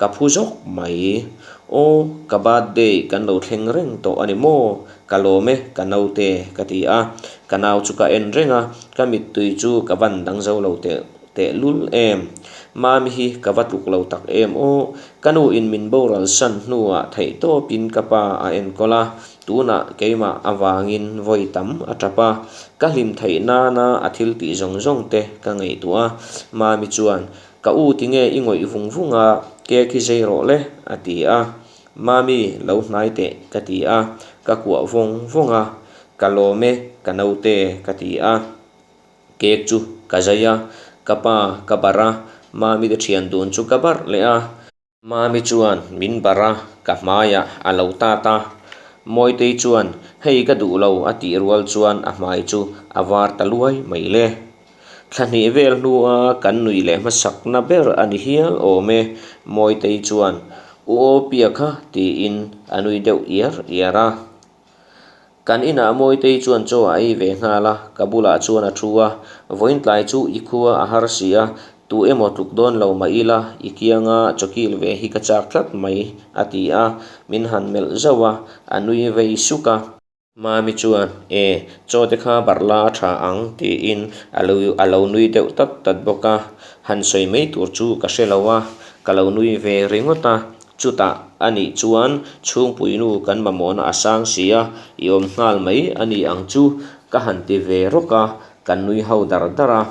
Ka phu zawk mai. Aw, ka birthday kan lo thleng reng tawh a ni maw? Ka lawm e, ka naute, ka ti a. Ka nau chu ka en reng a, ka mittui chu ka van dang zo lo teh tehlul em. Mami hi ka va tluk lo tak em aw. Ka nu in min boral san hnuah theihtawpin ka pa a enkawl a, tunah keimah avangin vawi tam a tap a. Ka hlim theih nana a thil tih zawng zawng te ka ngaihtuah a. Mami chuan Ka u tinge i ngawih vung vung a, cake hi zei rawh le, a ti a. Mami, lo hnai teh, ka ti a, ka kuah vawng vawng a. Ka lawm e, ka naute, ka ti a. Cake chu ka zai a, ka pa ka barh a, Mami te thian dun chu ka barh leh a. Mami chuan min barh a, ka hmaiah a lo tat a. Mawitei chuan, Hei ka duh lo a tih rual chuan a hmai chu a var ta luai mai le. Thla hnih vel hnua kan nuih leh hmasakna ber a ni hial awm e, Mawitei chuan, U Awpia kha tiin a nui deuh iar iar a. Kan inah Mawitei chuan chaw a ei ve nghal a, ka bulah chuan a thu a, vawiin tlai chu i khua a har si a, tu emaw tluk dawn lo mah ila i kianga chawkil ve hi ka chak tlat mai, a ti a, min han melh zauh a, a nui vei suk a. Mami chuan, E, chaw te kha barh la a tha ang, tiin a lo a lo nui deuh tat tat bawk a, han sawi mai tur chu ka hre lo a, ka lo nui ve ringawt a. Chutah a nih chuan chhungpuinu kan mamawhna a sang si a, i awm nghal mai a ni ang chu ka han ti ve rawk a, kan nui ho dar dar a.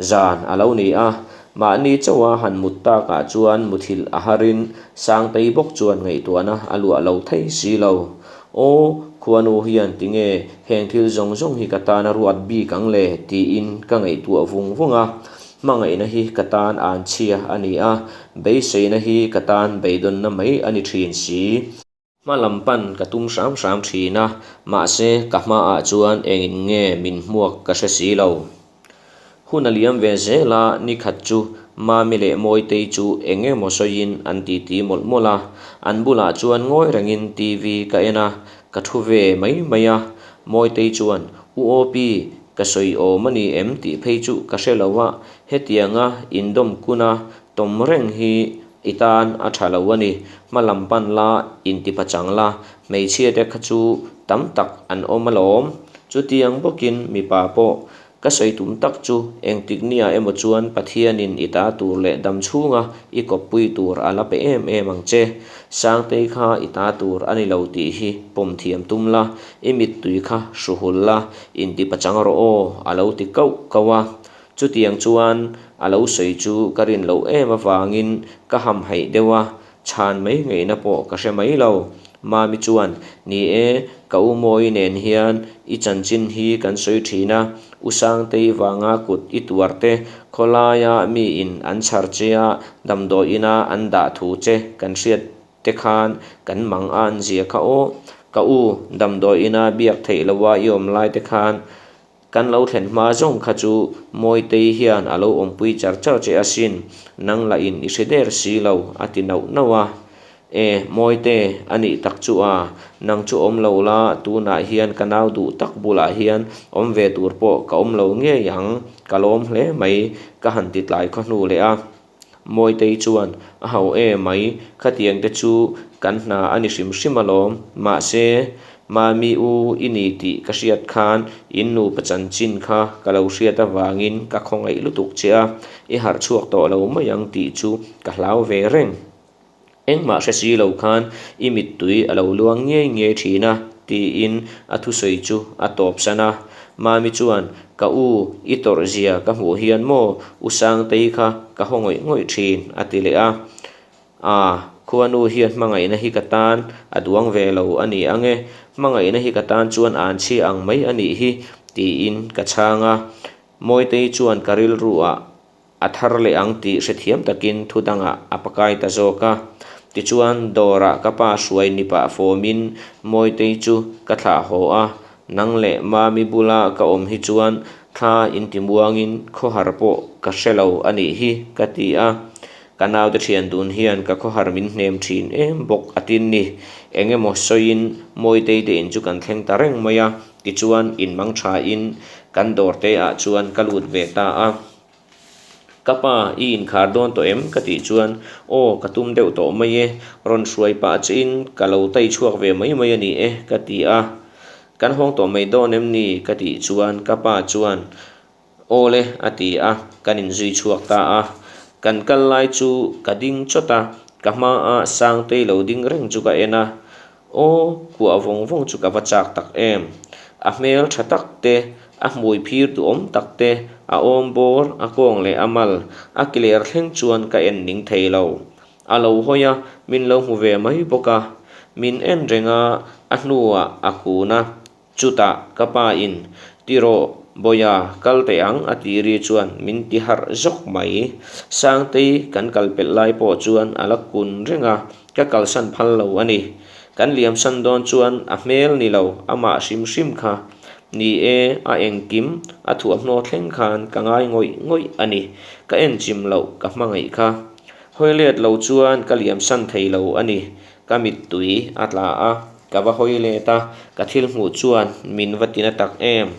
Zan a lo ni a, mahni chauha han mut takah chuan muthilh a harin Sangtei bawk chuan ngaihtuahna a luah lo thei si lo. Aw, khuanu hian tinge heng thil zawng zawng hi ka tan a ruat bik ang le tiin ka ngaihtuah vung vung a. Hmangaihna hi ka tan an chhia a ni a, beiseina hi ka tan beidawnna mai a ni thin si. Hma lam pan ka tum hram hram thin a, mahse ka hmaah chuan engin nge min hmuak ka hre si lo. Hun a liam ve zel a, nikhat chu Mami leh Mawitei chu eng emaw sawiin an titi mawlh mawlh a, an bulah chuan ngawi rengin TV ka en a, ka thu ve mai mai a. Mawitei chuan, U Awpi, Ka sawi awm a ni em tih phei chu ka hre lo a, hetianga indawm kuna tawm reng hi i tan a tha lo a ni. Hma lam pan la, intipa chang la, hmeichhia te kha chu tam tak an awm alawm. Chutiang bawkin mipa pawh ka sawi tum tak chu engtik nia emaw chuan Pathianin i ta tur leh dam chhunga i kawppui tur a la pe em em ang che. Sangtei kha i ta tur a ni lo tih hi pawm thiam tum la, I mittui kha hru hul la, inti pachang rawh aw, a lo ti kauh kauh a. Chutiang chuan a lo sawi chu ka rin loh em avangin ka hamhaih deuh a, chhan mai ngaihna pawh ka hre mai lo. Mami chuan, Ni e, ka u Mawi nen hian i chanchin hi kan sawi thin a, U Sangtei vanga kut i tuar te, khawlaia miin an chhar che a, damdawi ina an dah thu che kan hriat te khan kan mang a an zia kha aw, ka u damdawi ina biak theih loha i awm lai te khan kan lo thlen hma zawng kha chu Mawitei hian a lo awmpui char char che asin, nang lah in i hre der si lo a ti nauh nauh a. E, Mawite, a nih tak chu a, nang chu awm lo la, tunah hian ka nau duh tak bulah hian awm ve tur pawh ka awm lo ngei ang, ka lawm hle mai, ka han ti tlai khaw hnu leh a. Mawitei chuan, A ho e mai, khatiang te chu kan hna a ni hrim hrim alawm, mahse, Mami u i ni tih ka hriat khan in nupa chanchin kha ka lo hriat avangin ka khawngaih lutuk che a, i harh chhuak tawh lo mai ang tih chu ka hlau ve reng. Engmah hre si lo khan i mittui a lo luang ngiai ngiai thin a, tiin a thusawi chu a tawpsan a. Mami chuan, Ka u, i tawrh zia ka hmuh hian maw U Sangtei kha ka haw ngawih ngawih thin, a ti leh a. A, khuanu hian hmangaihna hi ka tan a duang ve lo a ni ang e, hmangaihna hi ka tan chuan an chhia ang mai a nih hi, tiin ka chhang a. Mawitei chuan ka rilru ah a thar leh ang tih hrethiam takin thu dangah a pakai ta zawk a. Tichuan, dawrah ka pa hruai ni pah fawmin Mawitei chu ka thlah haw a, nang leh Mami bula ka awm hi chuan thla intimuangin khawhar pawh ka hre lo a nih hi, ka ti a. Ka naute thian dun hian ka khawhar min hnem thin em bawk a tin ni. Eng emaw sawiin Mawitei te in chu kan thleng ta reng mai a, tichuan inmang thain kan dawr te ah chuan ka lut ve ta a. Ka pa, i inkhar dawn tawh em? ka tih chuan, Aw, ka tum deuh tawh mai e, rawn hruai pah chiin ka lo tai chhuak ve mai mai a ni e, ka ti a. Kan hawng tawh mai dawn em ni? ka tih chuan ka pa chuan, Aw le, a ti a, kan inzui chhuak ta a. Kan kal lai chu ka ding chawt a, ka hmaa Sangtei lo ding reng chu ka en a. Aw, kuah vawng vawng chu ka va chak tak em! A hmel tha tak te, a hmui phir duhawm tak te, a awm bawr, a kawng leh a mal, a kiler thleng chuan ka en ning thei lo. A lo hawi a, min lo hmu ve mai bawk a. Min en reng a, a hnuah a kun a. Chutah ka pa in, Ti rawh, Bawiha, kal teh ang a tih ri chuan min ti harh zawk mai. Sangtei kan kal pelh lai pawh chuan a la kun reng a, ka kalsan phal lo a ni. Kan liamsan dawn chuan a hmel ni lo, amah hrim hrim kha. Ni e, a engkim, a thuamhnaw thleng khan ka ngai ngawih ngawih a ni. Ka en chim loh ka hmangaih kha. Hawi let lo chuan ka liamsan thei lo a ni. Ka mittui a tla a, ka va hawi let a, ka thil hmuh chuan min va tina tak em?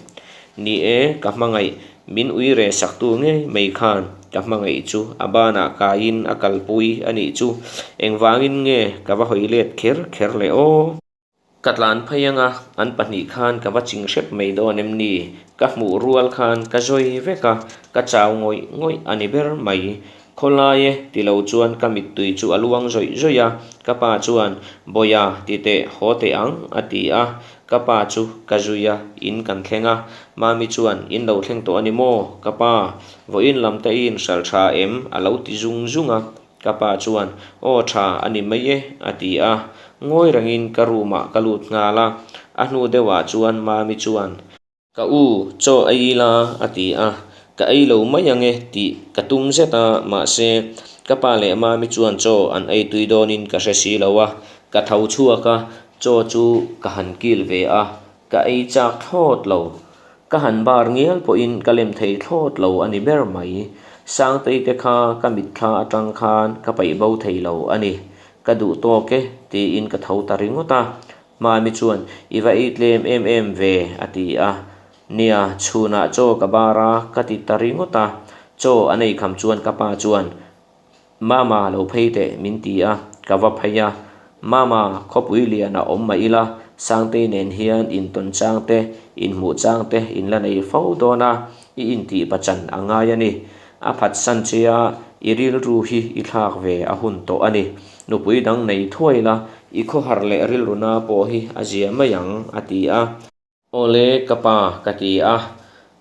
Ni e, ka hmangaih, min ui reh saktu ngei mai khan ka hmangaih chu a banah kaiin a kalpui a nih chu. Engvangin nge ka va hawi let kher kher le aw? Ka tlan phei anga, an pahnih khan ka va ching hrep mai dawn em ni? Ka hmuh rual khan ka zawi vek a, ka chau ngawih ngawih a ni ber mai. Khawlai e ti lo chuan ka mittui chu a luang zawih zawih a, ka pa chuan, Bawiha, ti teh, haw teh ang, a ti a. Ka pa chu ka zui a, in kan thleng a. Mami chuan, In lo thleng tawh a ni maw, ka pa? Vawiin lam te i inhral tha em? a lo ti zung zung a. Ka pa chuan, Aw tha a ni mai e, a ti a. Ngawi rengin ka room ah ka lut nghal a. A hnu deuhah chuan Mami chuan. Ka u, chaw ei ila, a ti a. Ka ei lo mai ang e tih ka tum zet a, mahse, ka pa leh Mami chuan chaw an ei tui dawnin ka hre si lo a. Ka tho chhuak a, chaw chu ka han kil ve a, ka ei chak thlawt lo. Ka han bar ngial pawhin ka lem thei thlawt lo a ni ber mai. Sangtei te kha ka mitthla atang khan ka paih bo thei lo a ni. Ka duh tawk e tiin ka tho ta ringawt a. Mami chuan, I va ei tlem em em ve a ti a. Nia, chhunah chaw ka bar a ka ti ta ringawt a. Chaw an ei kham chuan ka pa chuan, Mama lo phei teh min ti a, ka va phei a. Mama, khawpui lian a awm mah ila, Sangtei nen hian intawn chang te, inhmuh chang te in la nei fo dawn a, i intih pachan a ngai a ni. A phatsan che a, i rilru hi i thlak ve a hun tawh a ni. Nupui dang nei thuai la, i khawhar leh rilru na pawh hi a zia mai ang, a ti a. Awle ka pa ka ti a,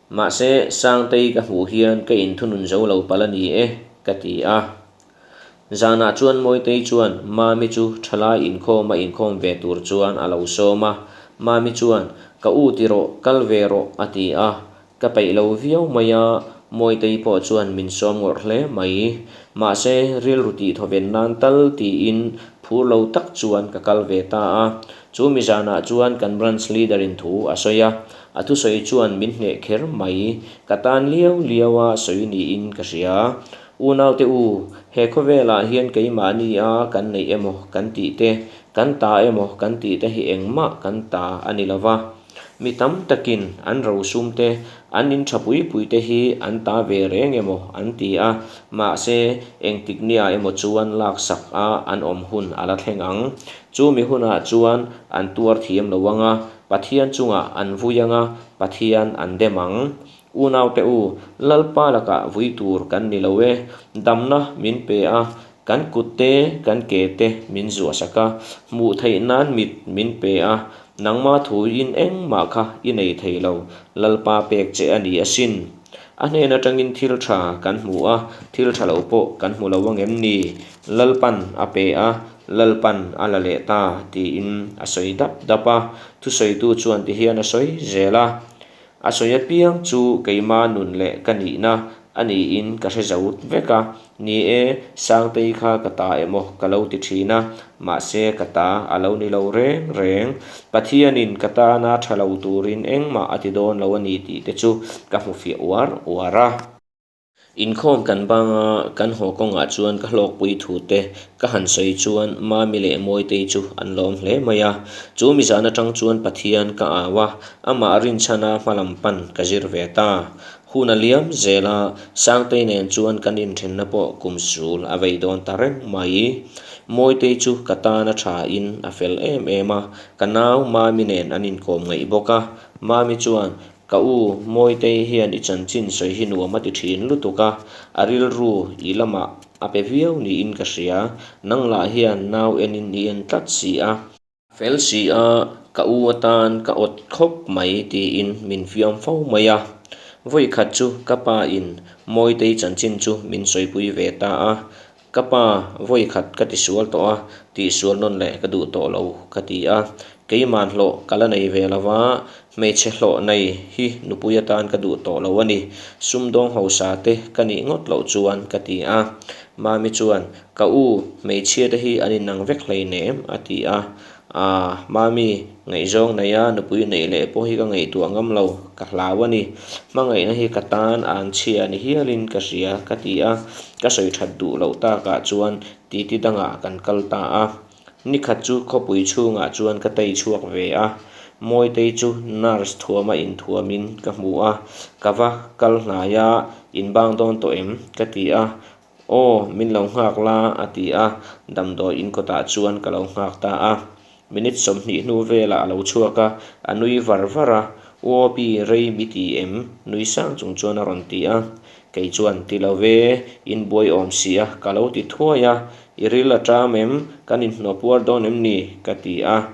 mahse Sangtei ka hmuh hian ka inthunun zo lo palh a ni e ka ti a. Zanah chuan Mawitei chuan Mami chu thalai inkhawm a inkhawm ve tur chuan a lo sawm a, Mami chuan ka u ti rawh kal ve rawh a ti a, Ka peih lo viau mai a, Mawitei pawh chuan min sawm ngawrh hle mai. Mahse, rilru tih thawven nan tal tiin phur lo tak chuan ka kal ve ta a. Chu mi zanah chuan kan branch leader in thu a sawi a, a thusawi chuan min hneh kher mai. Ka tan liau liau a sawi niin ka hria. Unaute u, he khawvelah hian keimahni a kan neih emaw kan tih te, kan ta emaw kan tih te hi engmah kan ta a ni lo va. Mi tam takin an rosum te, an in tha pui pui te hi an ta ve reng emaw an ti a, mahse engtik nia emaw chuan laksak a an awm hun a la thleng ang. Chu mi hunah chuan an tuar thiam lo ang a, Pathian chungah an vui ang a, Pathian an dem ang. Unaute u, Lalpa lakah vui tur kan ni lo e, damna min pe a, kan kut te, kan ke te min zuahsak a, hmuh theih nan mit min pe a, nangma thuin engmah kha i nei thei lo, Lalpa pek che a ni asin. A hnen atangin thil tha kan hmu a, thil tha lo pawh kan hmu lo angem ni? Lalpan a pe a, Lalpan a la leh ta, tiin a sawi dap dap a, thusawitu chuan tihian a sawi zel a. A sawi apiang chu keima nun leh ka nihna a niin ka hre zo vek a, ni e, Sangtei kha ka ta emaw ka lo ti thin a, mahse ka ta a lo ni lo reng reng. Pathianin ka tana tha lo turin engmah a ti dawn lo a ni tih te chu ka hmu fiah uar uar a. Inkhawm kan bang a, kan haw kawngah chuan ka hlawkpui thu te ka han sawi chuan Mami leh Mawitei chu an lawm hle mai a. Chu mi zan atang chuan Pathian ka au a, amah rinchhana hmalam pan ka zir ve ta. Hun a liam zel a, Sangtei nen chuan kan inthenna pawh kum sul a vei dawn ta reng mai. Mawitei chu ka tan a tha in a fel em em a, ka nau Mami nen an inkawm ngaih bawk a. Mami chuan Ka u, Mawitei hian i chanchin sawi hi nuam a ti thin lutuk a, a rilru i lamah a pe viau niin ka hria. Nang lah hian nau enin i en tlat si a. Fel si a, ka u atan ka awt khawp mai tiin min fiam fo mai a. Vawikhat chu ka pa in Mawitei chanchin chu min sawipui ve ta a, Ka pa, vawi khat ka ti sual tawh a, tihsual nawn leh ka duh tawh lo ka ti a. Keiman hlawh ka la nei ve lo va, hmeichhe hlawh nei hi nupui atan ka duh tawh lo a ni. Sumdawng hausa te ka nih ngawt loh chuan ka ti a. Mami chuan, Ka u, hmeichhia te hi an inang vek hleinem a ti a. Aaa, Mami, ngaihzawng neia nupui neih leh pawh hi ka ngaihtuah ngam lo, ka hlau a ni. Hmangaihna hi ka tan a an chhia ni hialin ka hria, ka ti a. Ka sawi that duh loh takah chuan titi dangah kan kal ta a. Nikhat chu khawpui chhungah chuan ka tei chhuak ve a. Mawitei chu nurse thuama inthuamin ka hmu a. Ka va kal hnai a, inbang dawn tawh em? ka ti a. Aw, min lo nghak la, a ti a, damdawi in kawtah chuan ka lo nghak ta a. Minute 20 hnu velah a lo chhuak a, a nui var var a, U Opi, rei mi ti em? nui sang chung chuan a rawn ti a. Kei chuan, Ti lo ve, in buai awm si a, ka lo ti thuai a, I ril a ṭam em? Kan inhnawh puar dawn em ni? ka ti a.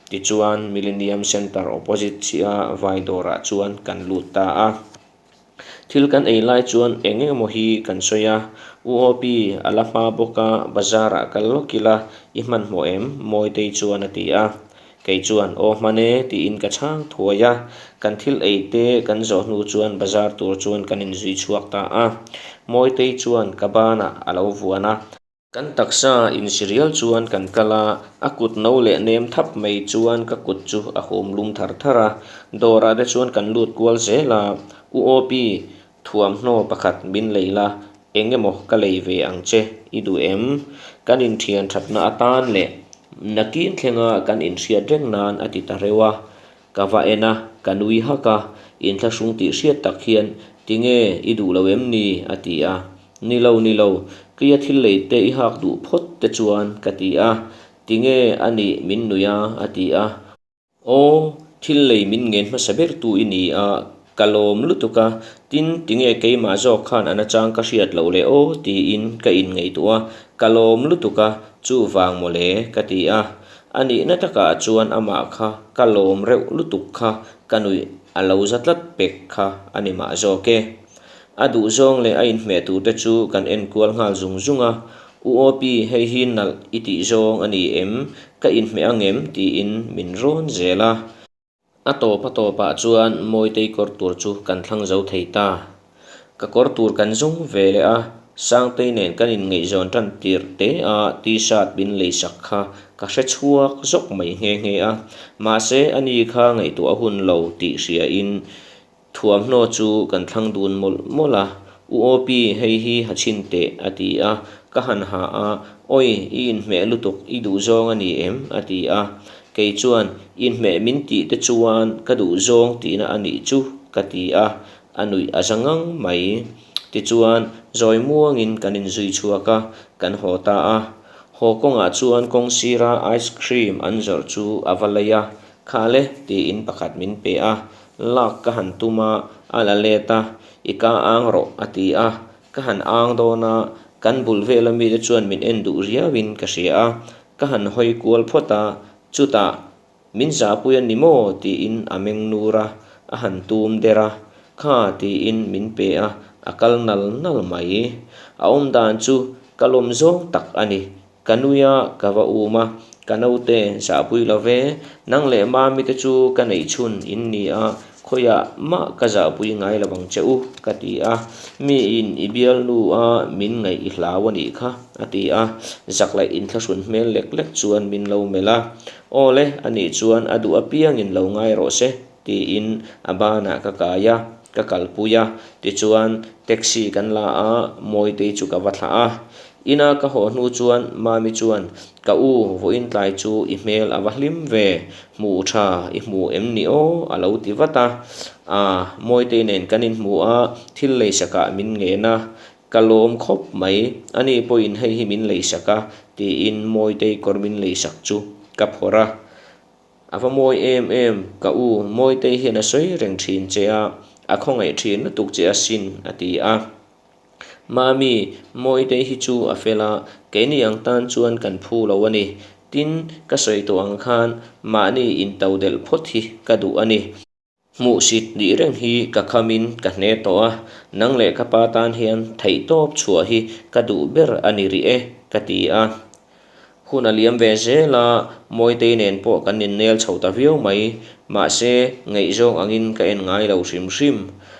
Tichuan, Millennium Centre opposite chiah vai dawrah chuan kan lut ta a. Thil kan ei lai chuan eng emaw hi kan sawi a, U Opi a la hma bawk a, bazar ah kal lawk ila i hmanhmawh em? Mawitei chuan a ti a. Kei chuan, Aw hman e tiin ka chhang thuai a. Kan thil ei te kan zawh hnu chuan bazar tur chuan kan inzui chhuak ta a. Mawitei chuan ka banah a lo vuan a. Kan taksa insirial chuan kan kal a, a kut no leh nem thap mai chuan ka kut chu a hum lum thar thar a. Dawrah te chuan kan lut kual zel a, U Opi, thuamhnaw pakhat min lei la, eng emaw ka lei ve ang che, i duh em? Kan inthian thatna atan leh nakin thlenga kan inhriat reng nan a ti ta reuh a. Ka va en a, ka nui hak a, inthlahrung tih hriat tak hian, Tinge, i duh lo em ni? a ti a. Ni lo, ni lo, keia thil lei te i hak duh phawt te chuan, ka ti a. Tinge a nih min nui a? a ti a. Aw, thil lei min ngen hmasa ber tu i ni a, ka lawm lutuk a, tin, tinge keimah zawk khan a nachang ka hriat loh le aw tiin ka inngaihtuah a, ka lawm lutuk a, chuvang mawle, ka ti a. A nihna takah chuan amah kha ka lawm reuh lutuk kha ka nuih a lo za tlat pek kha a ni mah zawk e. A duhzawng leh a inhmeh tur te chu kan en kual nghal zung zung a, U Opi hei hi nalh i tih zawng a ni em? Ka inhmeh angem? tiin min rawn zel a. A tawp a tawpah chuan Mawitei kawr tur chu kan thlang zo thei ta. Ka kawr tur kan zawng ve leh a, Sangtei nen kan inngaihzawn tan tirh te a T-shirt min leisak kha ka hre chhuak zawk mai nghe nghe a. Mahse ani kha ngaihtuah hun lo tih hriain Thuamhnaw chu kan thlang dun mawlh mawlh a. U Opi, hei hi ha chhin teh, a ti a. Ka han ha a, Awi, i inhmeh lutuk, i duhzawng a ni em? a ti a. Kei chuan, Inhmeh min tih te chuan ka duhzawng tihna a nih chu, ka ti a. A nuih a za ngang mai. Tichuan, zawi muangin kan inzui chhuak a, kan haw ta a. Haw kawngah chuan kawng sira ice cream an zawrh chu a va lei a, Kha le, tiin pakhat min pe a. Lak ka han tum a, a la let a, I ka ang rawh, a ti a. Ka han ang dawn a, kan bul vela mite chuan min en duh riauin ka hria a. Ka han hawi kual phawt a, chutah, Min zahpui a ni maw? tiin a meng nur a, a han tum der a. Kha, tiin min pe a, a kal nal nal mai. A awm dan chu ka lawm zawng tak a ni. Ka nui a, ka va um a, ka naute zahpui lo ve, nang leh mami te chu ka neih chhun in ni a, khawiah mah ka zahpui ngai lo ang che u, ka ti a. Miin i bialnu a min ngaih i hlau a nih kha, a ti a. Zak laih inthlahrun hmel lek lek chuan min lo melh a, Aw le, anih chuan a duh apiangin lo ngai rawh se, tiin a banah ka kai a, ka kalpui a. Tichuan, taxi kan la a, Mawitei chu ka va thlah a. Ina ka haw hnu chuan Mami chuan, Ka u, vawiin tlai chu i hmel a va hlim ve, hmuh tha i hmu em ni aw? a lo ti vat a. Aa, Mawitei nen kan inhmu a, thil leisakah min ngen a, Ka lawm khawp mai, ani pawhin hei hi min leisak a, tiin Mawitei kawr min leisak chu ka phawrh a. A va mawi em em, ka u, Mawitei hian a sawi reng thin che a, a khawngaih thin lutuk che asin, a ti a. Mami, Mawitei hi chu a fel a, keini ang tan chuan kan phu lo a ni. Tin, ka sawi tawh ang khan mahni intodelh phawt hi ka duh a ni. Hmuhsit nih reng hi ka khamin ka hne tawh a, nang leh ka pa tan hian theihtawp chhuah hi ka duh ber a ni rih e, ka ti a. Hun a liam ve zel a, Mawitei nen pawh kan innel chho ta viau mai, mahse ngaihzawng angin ka en ngai lo hrim hrim.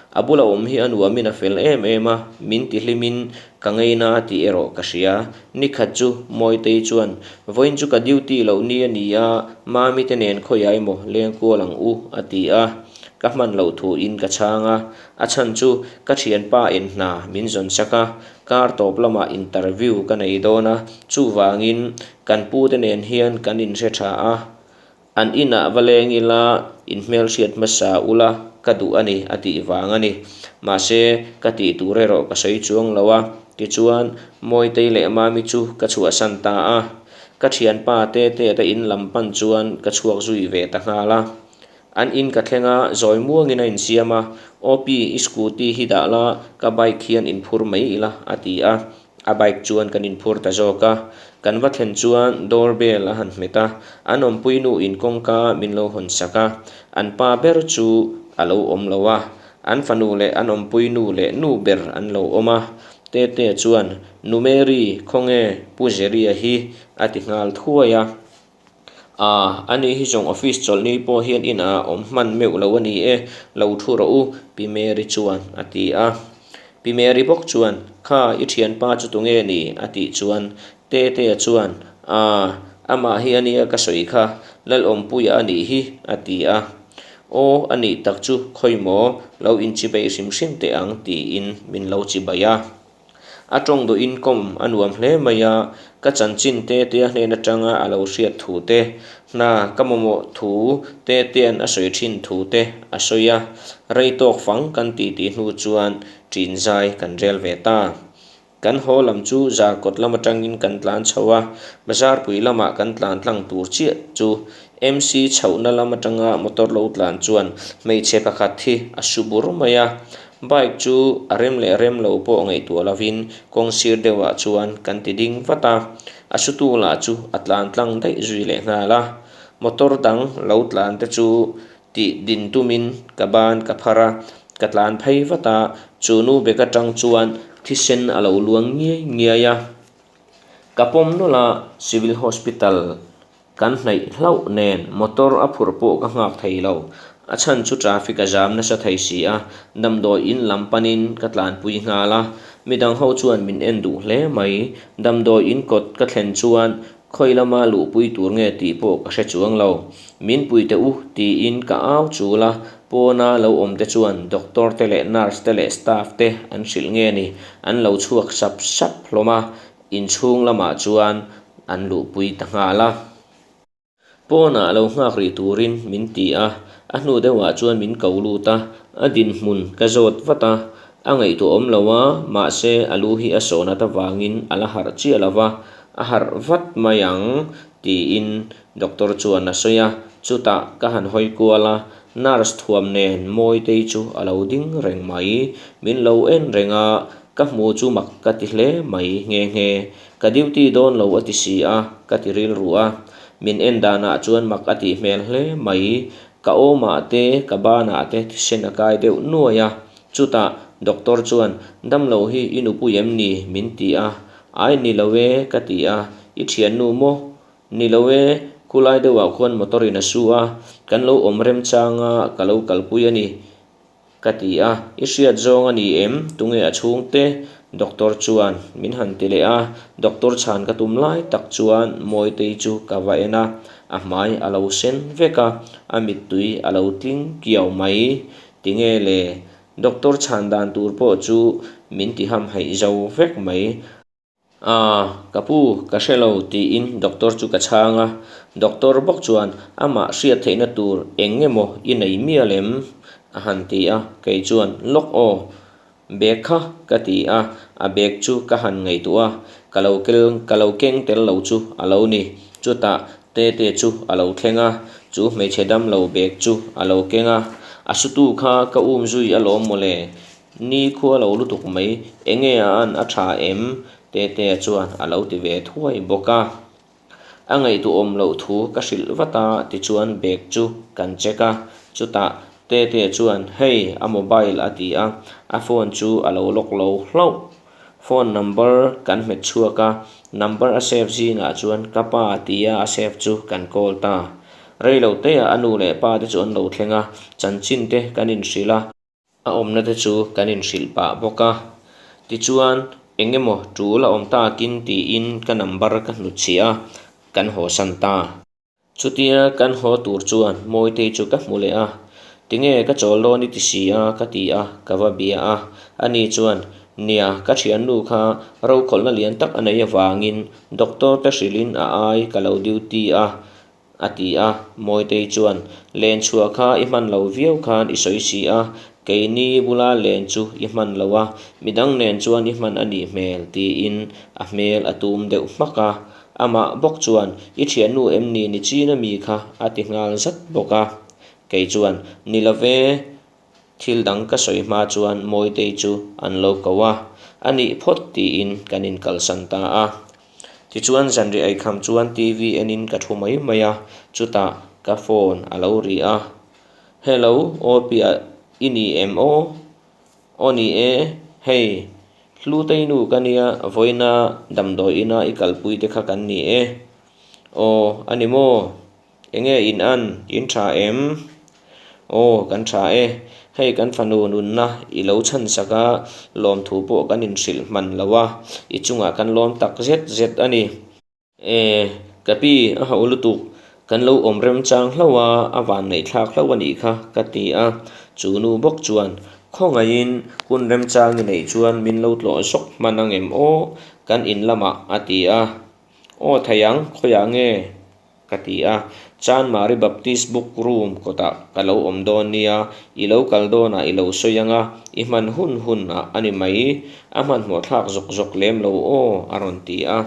A bula awm hi a nuamin a fel em em a, min tihlimin ka ngeina tih erawh ka hria. Nikhat chu Mawitei chuan, Vawiin chu ka duty loh ni a ni a, Mami te nen khawiah emaw leng kual ang u, a ti a. Ka hman loh thuin ka chhang a, a chhan chu ka thianpa in hna min zawn sak a, kar tawp lamah interview ka nei dawn a, chuvangin kan pu te nen hian kan inhre tha a, An inah va leng ila inhmelhriat hmasa ula ka duh a ni a tih vang a ni. Mahse, ka tih tur erawh ka sawi chuang lo a, tichuan Mawitei leh Mami chu ka chhuahsan ta a. Ka thianpa Tetea te in lam pan chuan ka chhuak zui ve ta nghal a. An in ka thleng a, zawi muangin a insiam a, Opi, i scooty hi dah la, ka bike hian inphur mai ila a ti a. A bike chuan kan inphur ta zawk a, kan va thlen chuan door bell a han hmet a, an awmpui nu in kawngka min lo hawn sak a, an pa ber chu a lo awm lo a, an fanu leh an awmpui nu leh nu ber an lo awm a, Tete chuan Nu Mary khawnge Pu Zeria hi a ti nghal thuai a. Aa, ani hi zawng office chawlhni pawh hian inah awm hman meuh lo a ni e, lo thu rawh u, Pi Mary chuan a ti a. Pi Mary bawk chuan, Kha, i thianpa chu tunge ni? a tih chuan Tetea chuan, Aa, amah hi a nia ka sawi kha, Lalawmpuia a nih hi, a ti a. Aw, a nih tak chu khawi maw, lo inchibei hrim hrim teh ang, tiin min lo chibai a. A tawng duhin kawm a nuam hle mai a, ka chanchin te tea hnen atanga a lo hriat thu te, hna ka mamawh thu te tean a sawi thin thu te a sawi a, rei tawk fang kan ti tih hnu chuan ṭin zai kan rel ve ta. Kan haw lam chu Zarkawt lam atangin kan tlan chho a, Bazarpui lamah kan tlan tlang tur chiah chu MC chhohna lam atanga motor lo tlan chuan hmeichhe pakhat hi a su bur mai a, Bike chu a rem leh rem lo pawh ngaihtuah lovin kawng sir deuhah chuan kan ti ding vat a, a sutu lah chu a tlan tlang daih zui leh nghal a. Motor dang lo tlan te chu tih din tumin ka ban ka phar a, ka tlan phei vat a, chu nu bek atang chuan thisen a lo luang ngiai ngiai a. Ka pawm nawlh a, Civil Hospital Kan hnaih hlauh nen motor a phurh pawh ka nghak thei lo. A chhan chu traffic a zam nasa thei si a, damdawi in lam panin ka tlanpui nghal a. Midang ho chuan min en duh hle mai. Damdawi in kawt ka thlen chuan khawi lama luhpui tur nge tih pawh ka hre chuang lo. Min pui teh u tiin ka au chul a. Pawna lo awm te chuan doctor te leh nurse te leh staff te an hrilh nge ni, an lo chhuak sap sap hlawm a, inchhung lamah chuan an luhpui ta nghal a. Pawnah lo nghak rih turin min ti a, a hnu deuhah chuan min ko lut a, a dinhmun ka zawt vat a, a ngaihtuah awm lo a, mahse a lu hi a sawn at avangin a la harh chiah lo va, a harh vat mai ang tiin doctor chuan a sawi a, chutah ka han hawi kual a, nurse thuam nen Mawitei chu a lo ding reng mai, min lo en reng a, ka hmu chu mak ka ti hle mai nghe nghe. Ka duty dawn lo a ti si a, ka ti rilru a. Min en danah chuan mak a tih hmel hle mai. Ka awmah te, ka banah te thisen a kai deuh nuai a. Chutah doctor chuan, Damlo hi i nupui em ni? min ti a. Ai ni lo e, ka ti a. I thiannu maw? Ni lo e, khulai deuhah khuan motor in a su a, kan lo awm remchang a, ka lo kalpui a ni. Ka ti a, I hriat zawng a ni em? Tunge a chhungte? Doctor chuan min han ti leh a, doctor chhan ka tum lai tak chuan Mawitei chu ka va en a, a hmai a lo sen vek a, a mittui a lo tling kiau mai. Tinge le? Doctor chhan dan tur pawh chu min ti hamhaih zo vek mai. Aaa, ka pu, ka hre lo, tiin doctor chu ka chhang a. Doctor bawk chuan amah hriat theihna tur eng nge maw i nei mial em? a han ti a, kei chuan, Lawk aw, bag kha, ka ti a, a bag chu ka han ngaihtuah a, ka lo kel ka lo keng tel lo chu a lo ni. Chutah Tete chu a lo thleng a, chu hmeichhe damlo bag chu a lo keng a, a sutu kha ka um zui alawm mawle, Ni khua lo lutuk mai, enge a an a tha em? Tetea chuan a lo ti ve thuai bawk a. A ngaihtuahawm loh thu ka hrilh vat a, tichuan bag chu kan check a, chutah Tetea chuan hei a mobile a ti a, a phone chu a lo lock lo hlauh. Phone number kan hmet chhuak a, number a save zingah chuan ka pa tia a save chu kan call ta. Reiloteah a nu leh pa te chu an lo thleng a, chanchin te kan inhrilh a. A awmna te chu kan inhrilh pah bawk a, tichuan eng emaw tul a awm takin tiin ka number ka hnutchhiah a, kan haw san ta. Chutia kan haw tur chuan Mawitei chu ka hmu leh a, tinge ka chawl dawn i ti si a ka ti a, ka va bia a, ani chuan nia ka thiannu kha rokhawlhna lian tak a nei avangin doctor te hrilhin a ai ka lo duty a, A ti a, Mawitei chuan, Len chhuah kha i hman lo viau khan i sawi si a, keini bula len chu i hman lo a, midang nen chuan i hman a nih hmel, tiin a hmel a tum deuh hmak a. Amah bawk chuan, I thiannu em ni ni chin a mi kha? a ti nghal zat bawk a. Kei chuan, Ni lo ve. Thil dang ka sawi hma chuan Mawitei chu an lo ko a, a nih phawt tiin kan inkalsan ta a. Tichuan zanriah eikham chuan TV enin ka thu mai mai a, chutah ka phone a lo ri a. Hello, aw piah i ni em aw? Aw ni e, hei, Hlutei nu ka nia, vawiina damdawi ina i kalpui te kha kan ni e. Aw, a ni maw? Enge in an? In tha em? Aw, kan tha e. Hei kan fanu nunna i lo chhan sak a, lawmthu pawh kan inhrilh hman lo a, i chungah kan lawm tak zet zet a ni. E, ka pi, a hauh lutuk, kan lo awm remchang hlauh a, a vanneih thlak hlauh a nih kha, ka ti a. Chu nu bawk chuan, Khawngaihin hun remchang i neih chuan min lo tlawh zawk hman ang em aw, kan in lamah, a ti a. Aw thei ang, khawiah nge? Ka ti a, Chanmari Baptist Book Room kawtah ka lo awm dawn nia, i lo kal dawnah i lo sawi ang a, i hman hun hun ah a ni mai, a hmanhmawh thlak zawk zawk lem lo aw, a rawn ti a.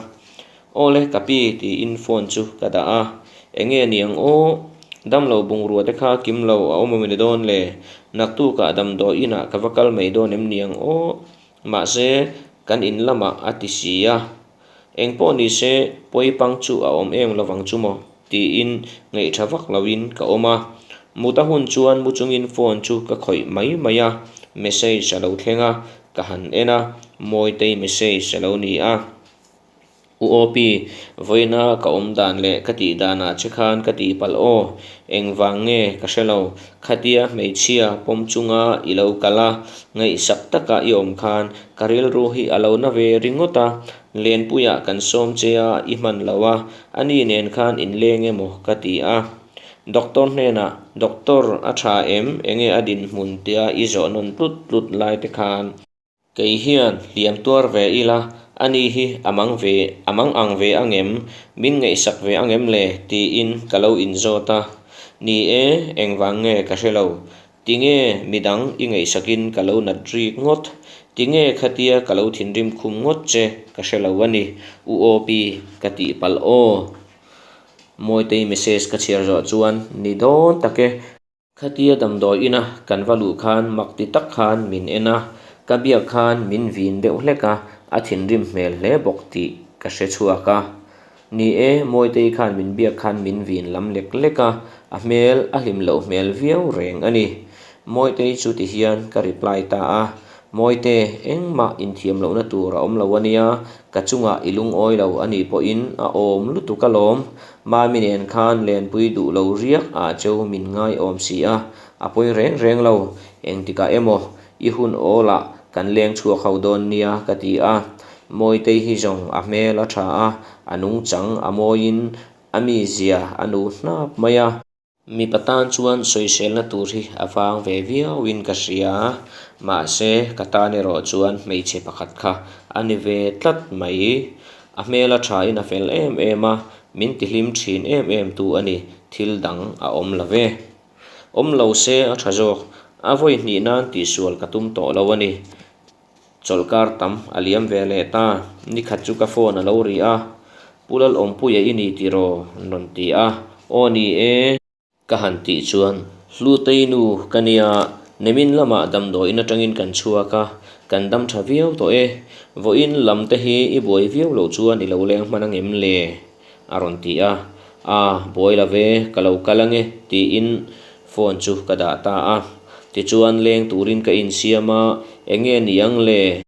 Aw le ka pi tiin phone chu ka dah a, enge niang aw, damlo bungrua te kha kim lo a awm awm ni dawn le, naktukah damdawi inah ka va kal mai dawn em niang aw, mahse kan in lamah a ti si a. Eng pawh ni se, pawi pang chu a awm em lovang chu maw? tiin ngaihṭha vak loin ka awm a. Mut a hun chuan mu chungin phone chu ka khawih mai mai a, message a lo thleng a, ka han en a, Mawitei message a lo ni a. U Opi, vawiina ka awm dan leh ka tih danah che khan ka tihpalh aw, engvang nge ka hre lo, khatia hmeichhia pawm chunga i lo kal a, ngaihsak taka i awm khan Ka rilru hi a lo na ve ringawt a, Lenpuiah kan sawm che a, i hman lo a, ani nen khan in leng emaw ka ti a. Doctor hnenah, Doctor, a tha em? Enge a dinhmun tia i zawh nawn tlut tlut lai te khan? Kei hian hliam tuar ve ila, ani hi a mang ve, a mang ang ve angem? Min ngaihsak ve angem le? tiin ka lo inzawt a. Ni e, engvang nge ka hre lo. Tinge midang i ngaihsakin ka lo nat rik ngawt? Tinge khatia ka lo thinrim khum ngawt che ka hre lo a ni, U Awpi ka tih palh aw. Mawitei message ka chhiar zawh chuan ni dawn tak e. Khatia damdawi ina kan va luh khan mak ti tak khan min en a, ka biak khan min vin deuh hlek a, a thinrim hmel hle bawk tih ka hre chhuak a. Ni e, Mawitei khan min biak khan min vin lam lek lek a, a hmel a hlim loh hmel viau reng a ni. Mawitei chu ti hian ka reply ta a, Mawite, engmah inthiam lohna tur a awm lo a nia, ka chungah i lungawi lo a nih pawhin a awm lutuk alawm. Mami nen khan lenpui duh lo riak ah cheu min ngaiawm si a, a pawi reng reng lo, engtikah emaw I hun awlah kan leng chhuak ho dawn nia ka ti a. Mawitei hi zawng a hmel a tha a, a nungchang a mawiin a mizia a nu hnap mai a. Mipa tan chuan sawiselna tur hi a vang ve viauin ka hria, mahse ka tan erawh chuan hmeichhe pakhat kha a ni ve tlat mai. A hmel a thain a fel em em a, min tihlim thin em em tu a ni, thil dang a awm lo ve. Awm lo se a tha zawk, a vawi hnih nan tihsual ka tum tawh lo a ni. Chawlhkar tam a liam ve leh ta, nikhat chu ka phone a lo ri a, Pu Lalawmpuia i ni tiraw? an rawn ti a, Aw ni e. Ka han tih chuan, Hlutei nu ka nia, Nemin lamah damdawiin atangin kan chhuak a, kan dam tha viau tawh e. Vawiin lam te hi i buai viau loh chuan i lo leng hman angem le? A rawn ti a, A, buai lo ve, ka lo kal ange, tiin phone chu ka dah ta a. Tichuan leng turin ka insiam a, enge ni ang le?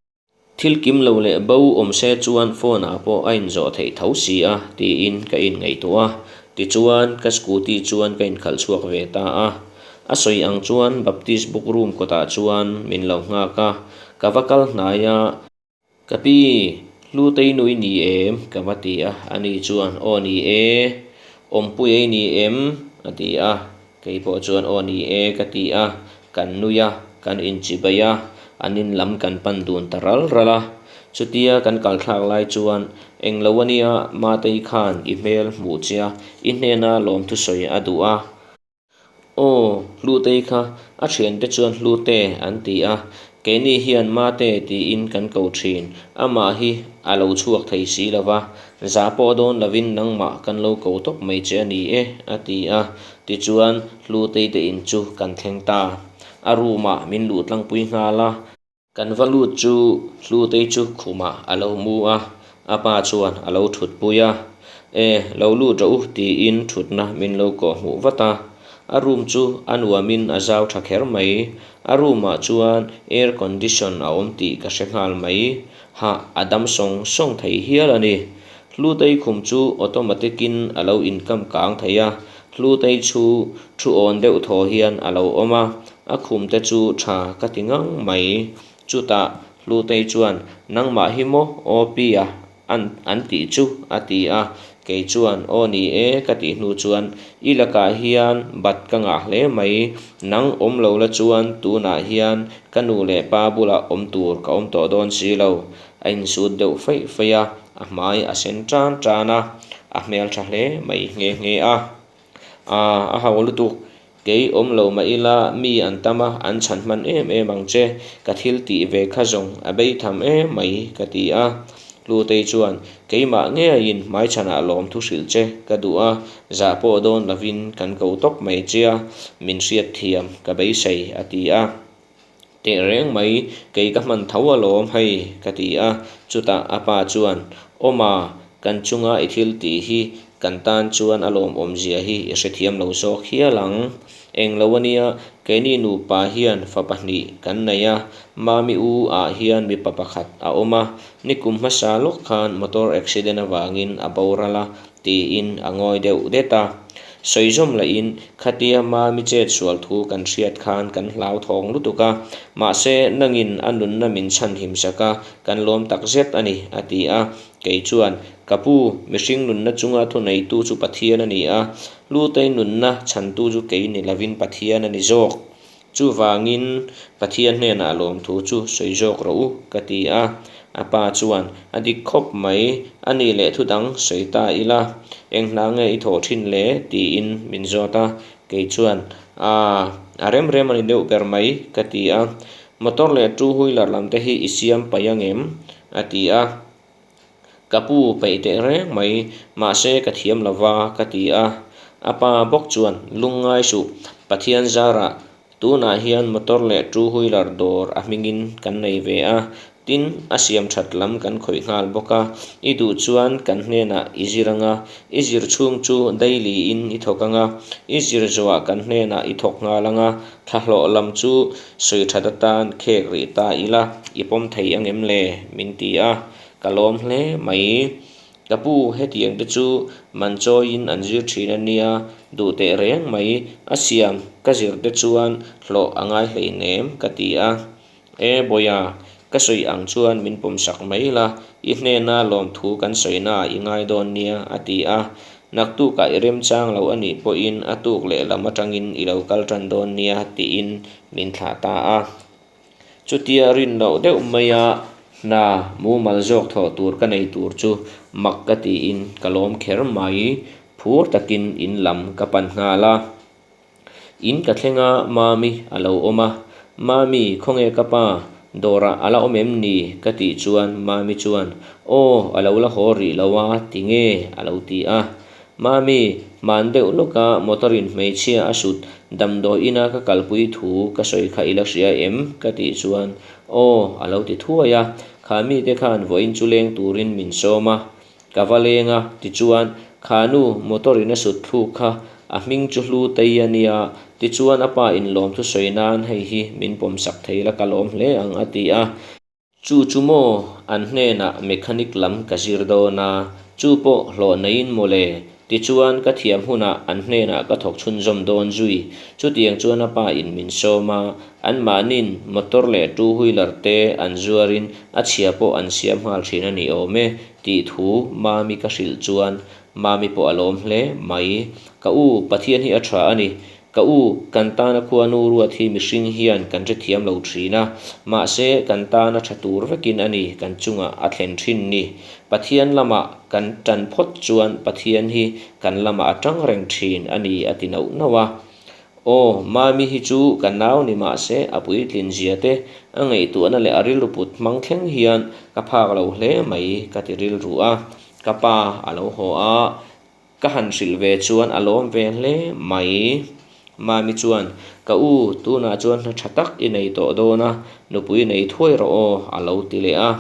Thil kim lo leh bo awm se chuan phone ah pawh a inzawh theih tho si a, tiin ka inngaihtuah a. Tichuan ka scooty chuan ka inkhalh chhuak ve ta a. A sawi ang chuan Baptist book room kawtah chuan min lo nghak a, ka va kal hnai a. Ka pi, Hlutei nu i ni em? ka va ti a, ani chuan, Aw ni e, Awmpuia i ni em? a ti a, kei pawh chuan, Aw ni e ka ti a, kan nui a, kan inchibai a, an in lam kan pan dun ta ral ral a. Chutia kan kal thlak lai chuan, Englo a nia, Matei khan i hmel hmuh che a, i hnena lawmthusawi a duh a, Aw, Hlutei kha a thiante chuan Hlute an ti a, keini hian Mate tiin kan ko thin, amah hi a lo chhuak thei si lo va, zah pawh dawn lovin nangmah kan lo ko tawp mai che a ni e, a ti a, tichuan Hlutei te in chu kan thleng ta. A room ah min luh tlangpui nghal a. Kan va lut chu Hlutei chu khumah a lo mu a, a pa chuan a lo thutpui a, E, lo lut rawh u tiin thutna min lo kawh hmuh vat a. A room chu a nuamin a zau tha kher mai, a room ah chuan air condition a awm tih ka hre nghal mai, hah a dam sawng sawng thei hial a ni. Hlutei khum chu automatic in a lo inkam kang thei a, Hlutei chu thu awn deuh thaw hian a lo awm a, a khum te chu tha ka ti ngang mai. Chutah Hlutei chuan, Nangmah hi maw aw pi a an an tih chu? a ti a, kei chuan, Aw ni e ka tih hnu chuan, I lakah hian bat ka ngah hle mai, nang awm lo la chuan tunah hian ka nu leh pa bulah awm tur ka awm tawh dawn si lo, A insut deuh feih feih a, a hmai a sen tan tan a, a hmel tha hle mai nghe nghe a. Aa, a hau lutuk, kei awm lo mah ila mi an tam a, an chhan hman em em ang che, ka thil tih ve kha zawng a bei tham em mai, ka ti a. Hlutei chuan, Keimah ngeiin hmaichhanah lawm thu hrilh che ka duh a, zah pawh dawn lovin kan ko tawp mai che a, min hriatthiam ka beisei, a ti a. Teh reng mai, kei ka hman tho alawm hei, ka ti a. Chutah a pa chuan, Awma, kan chunga i thil tih hi kan tan chuan a lawmawmzia hi i hrethiam lo zawk hial ang. Eng lo ania, keini nupa hian fa pahnih kan nei a, Mami u ah hian mipa pakhat a awm a, nikum hmasa lawk khan motor accident avangin a boral a, tiin a ngawi deuh det a. Sawi zawm lahin khatia Mami chet sual thu kan hriat khan kan hlauthawng lutuk a, mahse nangin a nunna min chhan him sak a, kan lawm tak zet a ni, a ti a. Kei chuan, Ka pu, mihring nunna chunga thuneitu chu Pathian a ni a. Hlutei nunna chhantu chu kei ni lovin Pathian a ni zawk. Chuvangin Pathian hnenah lawmthu chu sawi zawk rawh u, ka ti a. A pa chuan, A dik khawp mai, a nih leh thu dang sawi ta ila, eng hna nge i thawh thin le? tiin min zawt a. Kei chuan, Aa, a rem rem a ni deuh ber mai, ka ti a. Motor leh two wheeler lam te hi i siam paih angem? a ti a. Ka pu peih teh reng mai, mahse ka thiam lo va, ka ti a. A pa bawk chuan, Lungngai suh, Pathian zarah tunah hian motor leh two wheeler dawr a hmingin kan nei ve a, tin, a siam that lam kan khawih nghal bawk a, i duh chuan kan hnenah i zir ang a, i zir chhung chu daily in i thawk ang a, i zir zawhah kan hnenah i thawk nghal ang a, Thlahlawh lam chu sawi that atan khek rih ta ila, i pawm thei angem le? min ti a, ka lawm hle mai. Ka pu, hetiang te chu man chawiin an zir thin a nia, duh teh reng mai, a siam ka zir te chuan hlawh a ngai hleinem, ka ti a. E Bawiha, ka sawi ang chuan min pawm sak mai la, i hnena lawmthu kan sawina i ngai dawn nia, a ti a. Naktukah i remchang lo a nih pawhin a tuk lehlam atangin i lo kal tan dawn nia, tiin min thlah ta a. Chutia rin loh deuh maia hna mumal zawk thawh tur ka nei tur chu mak ka tiin ka lawm kher mai, phur takin in lam ka pan nghal a. In ka thleng a, Mami a lo awm a. Mami, khawnge ka pa? Dawrah a la awm em ni? ka tih chuan Mami chuan, Aw, a lo la haw rih lo a, ti nge? a lo ti a. Mami, hman deuh lawka motor-in hmeichhia a sut damdawi ina ka kalpui thu ka sawi kha i la hria em? ka tih chuan, Aw, a lo ti thuai a. Kha mite khan vawiin chu leng turin min sawm a. Ka va leng a, tichuan, Kha nu, motor in a sut thluk kha, a hming chu hlu tei a nia, tichuan a pa in lawm thusawi nan hei hi min pawm sak thei la ka lawm hle ang a ti a. Chu chu maw, an hnenah mechanic lam ka zir dawn a, chu pawh hlawh neiin mawle, tichuan ka thiam hunah an hnenah ka thawk chhunzawm dawn zui, chutiang chuan a pa in min sawm a, Anmahni'n motor leh two wheeler te an zuarin a chhia pawh an siam nghal thin a ni awm e tih thu Mami ka hrilh chuan Mami pawh a lawm hle mai. Ka u, Pathian hi a tha a ni. Ka u, kan tana khuanu ruat hi mihring hian kan hrethiam lo thin a, mahse kan tana tha tur vekin a ni kan chungah a thlen thin ni. Pathian lamah kan tan phawt chuan Pathian hi kan lamah a tang reng thin a ni a ti nauh nauh a. Aw, Mami hi chu ka nau ni mah se a puitlin zia te, a ngaihtuahna leh a rilru put hmang thleng hian ka phak lo hle mai ka ti rilru a. Ka pa a lo haw a, ka han hrilh ve chuan a lawm ve hle mai. Mami chuan, Ka u, tunah chuan hna tha tak i nei tawh dawn a, nupui nei thuai rawh aw, a lo ti leh a.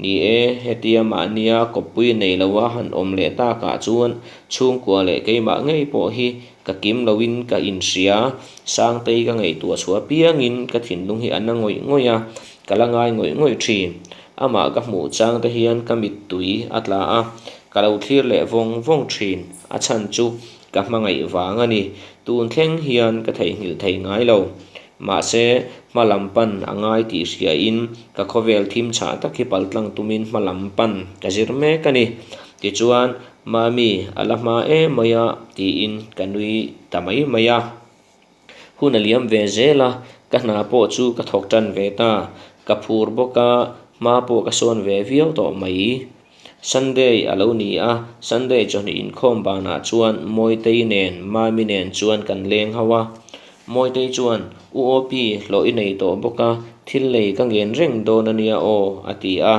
Ni e, hetia mahnia kawppui nei loa han awm leh takah chuan chhungkua leh keimah ngei pawh hi Ka kim loin ka inhria, Sangtei ka ngaihtuah chhuah apiangin ka thinlung hi a na ngawih ngawih a, ka la ngai ngawih ngawih thin. Amah ka hmuh chang te hian ka mittui a tla a, ka lo thlir leh vawng vawng thin. A chhan chu ka hmangaih vang a ni. Tun thleng hian ka theihnghilh thei ngai lo. Mahse, hma lam pan a ngai tih hriain ka khawvel thim chhah tak hi paltlang tumin hma lam pan ka zir mek a ni. Tichuan, Mami, a la hma em mai a, tiin ka nui ta mai mai a. Hun a liam ve zel a, ka hna pawh chu ka thawk tan ve ta. Ka phur bawk a, hma pawh ka sawn ve viau tawh mai. Sunday a lo ni a, Sunday chawhnih inkhawm banah chuan Mawitei nen Mami nen chuan kan leng ho a. Mawitei chuan, U Opi, hlawh i nei tawh bawk a, thil lei ka ngen reng dawn a nia aw, a ti a.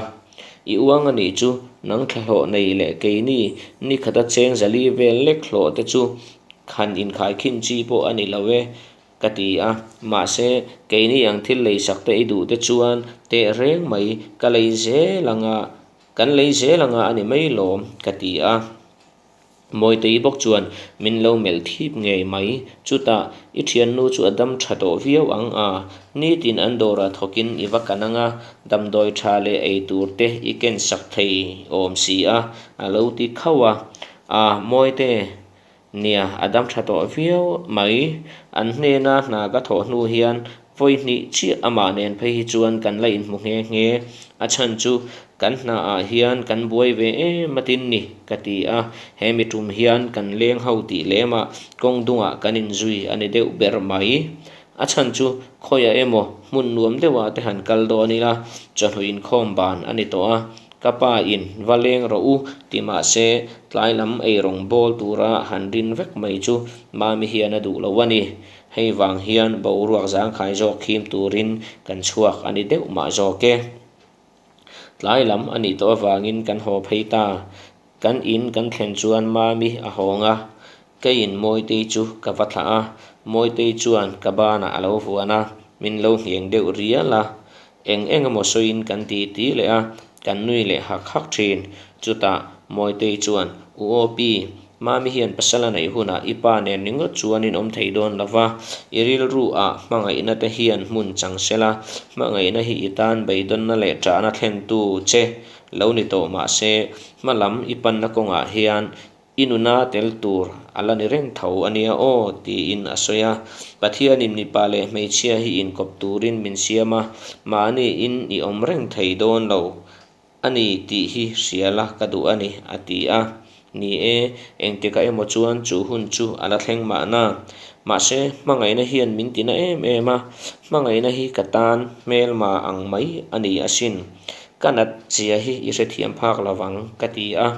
I uang a nih chu, nang thlahlawh nei leh keini ni khata cheng zali vel lek hlawh te chu han inkhaikhin chi pawh a ni lo e, ka ti a. Mahse, keini ang thil leisak te i duh te chuan teh reng mai, ka lei zel anga, kan lei zel anga a ni mai lawm, ka ti a. Mawitei bawk chuan min lo melh thip ngei mai. Chutah, i thiannu chu a dam tha tawh viau ang a, nitin an dawrah thawkin i va kan ang a, damdawi tha leh ei tur te i ken sak thei awm si a, a lo ti khauh a. A, Mawite, nia, a dam tha tawh viau mai. An hnena hna ka thawh hnu hian. Vawi hnih chiah amah nen phei hi chuan kan la inhmu nghe nghe. A chhan chu kan hnaah hian kan buai ve em atin ni ka ti a, he mi tum hian kan leng ho tih lemah kawng dungah kan inzui a ni deuh ber mai. A chhan chu khawiah emaw hmun nuam deuhah te han kal dawn ila, chawhnu inkhawm ban a ni tawh a, ka pa in va leng rawh u ti mah se tlai lam ei rawng bawl tura han rin vek mai chu Mami hian a duh lo a ni. Hei vang hian boruak zangkhai zawk khim turin kan chhuak a ni deuh mah zawk e. Tlai lam a nih tawh avangin kan haw phei ta. Kan in kan thlen chuan Mami a hawng a, keiin Mawitei chu ka va thlah a, Mawitei chuan ka banah a lo vuan a, min lo ngheng deuh rial a. Eng eng emaw sawiin kan ti ti leh a, kan nui leh hak hak thin. Chutah Mawitei chuan, U Awpi, Mami hian pasal a neih hunah i pa nen ringawt chuan in awm thei dawn lo va, i rilru ah hmangaihna te hian hmun chang se la, hmangaihna hi i tan beidawnna leh ṭahna thlentu che lo ni tawh mah se, hma lam i panna kawngah hian i nuna tel tur a la ni reng tho a nia aw tiin a sawi a. Pathianin mipa leh hmeichhia hi inkawp turin min siam a, mahniin i awm reng thei dawn lo. A ni tih hi hria la ka duh a ni, a ti a. Ni e, engtikah emaw chuan chu hun chu a la thleng mahna. Mahse, hmangaihna hian min tina em em a, hmangaihna hi ka tan hmelma ang mai a ni asin. Ka nat zia hi i hrethiam phak lo vang, ka ti a.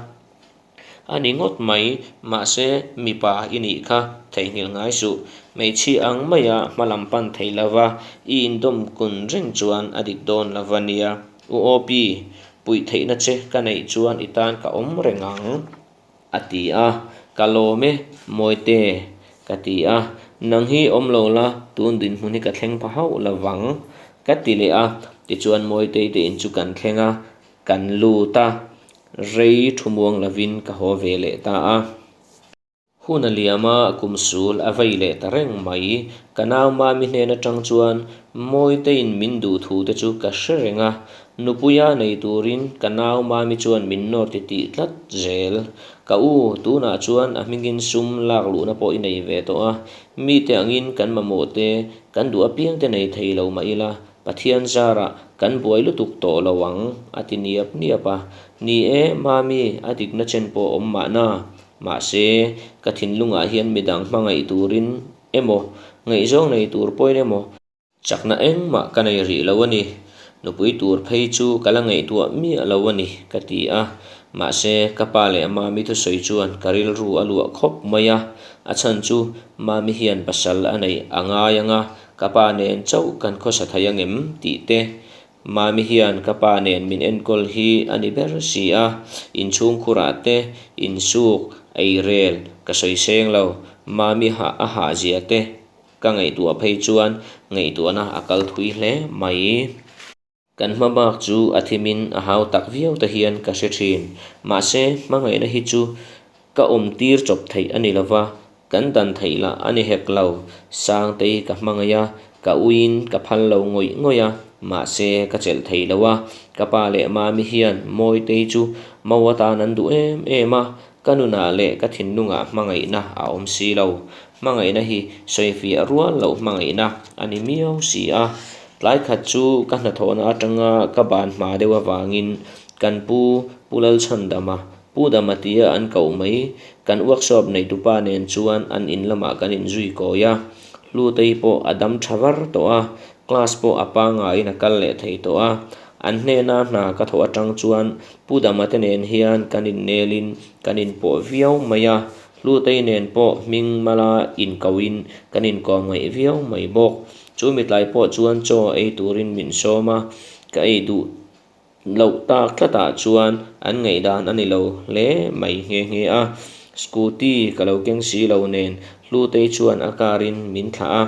A ni ngawt mai, mahse mipa i nih kha theihnghilh ngai suh. Hmeichhia ang maia hma lam pan thei lova i indawm kun reng chuan a dik dawn lo va nia. U Awpi, puih theihna che ka neih chuan i tan ka awm reng ang, a ti a. Ka lawm e, Mawite, ka ti a. Nang hi awm lo la, tun dinhmun hi ka thleng pha hauh lo vang, ka ti leh a. Tichuan Mawitei te in chu kan thleng a, Kan lut a, rei thu muang lovin ka haw ve leh ta a. Hun a liam a, kum sul a vei leh ta reng mai. Ka nau Mami hnen atang chuan Mawitein min duh thu te chu ka hre reng a, nupuia nei turin ka nau Mami chuan min nawr ti tih tlat zel. Ka u, tunah chuan a hmingin sum lak luhna pawh i nei ve tawh a, mite angin kan mamawh te, kan duh apiang te nei thei lo mah ila, Pathian zarah kan buai lutuk tawh lo ang, a ti niap niap a. Ni e, Mami, a dikna chen pawh awm mahna. Mahse, ka thinlungah hian midang hmangaih turin emaw, ngaihzawng nei tur pawhin emaw, chakna engmah ka nei rih lo a ni. Nupui tur phei chu ka la ngaihtuah miah lo a ni, ka ti a. Mahse, ka pa leh Mami thusawi chuan ka rilru a luah khawp mai a. A chhan chu Mami hian pasal a neih a ngai ang a, Ka pa nen chauh kan khawsa thei angem tih te Mami hian ka pa nen min enkawl hi a ni ber si a, inchhungkhurah te insuk eirel ka sawi seng lo, Mami hah a hah zia te ka ngaihtuah phei chuan ngaihtuahna a kal thui hle mai. Kan hma bak chu a thimin a hau tak viau te hian ka hre thin. Mahse, hmangaihna hi chu ka awm tir chawp theih a ni lo va, kan dan theih lah a ni hek lo. Sangtei ka hmangaih a, ka uiin ka phal lo ngawih ngawih a, mahse ka chelh thei lo a. Ka pa leh Mami hian Mawitei chu mo atan an duh em em a, Ka nunah leh ka thinlungah hmangaihna a awm si lo. Hmangaihna hi sawifiah rual loh hmangaihna a ni miau si a. Tlai khat chu ka hnathawhna atanga ka ban hma deuh avangin kan pu Pu Lalchhandama, Pu Dama tia an koh mai, kan workshop neitupa nen chuan an in lamah kan inzui kawi a. Hlutei pawh a dam tha var tawh a, class pawh a pangaiin a kal leh thei tawh a. An hnena hna ka thawh atang chuan Pu Dama te nen hian kan innelin kan inpawh viau mai a, Hlutei nen pawh hming mala inkohin kan inkawm ngaih viau mai bawk. Chu mitlai pawh chuan chaw ei turin min sawm a, ka ei duh loh tak tlatah chuan an ngaihdan a ni lo hle mai nghe nghe a. Scooty ka lo keng si lo nen Hlutei chuan a car in min thlah a.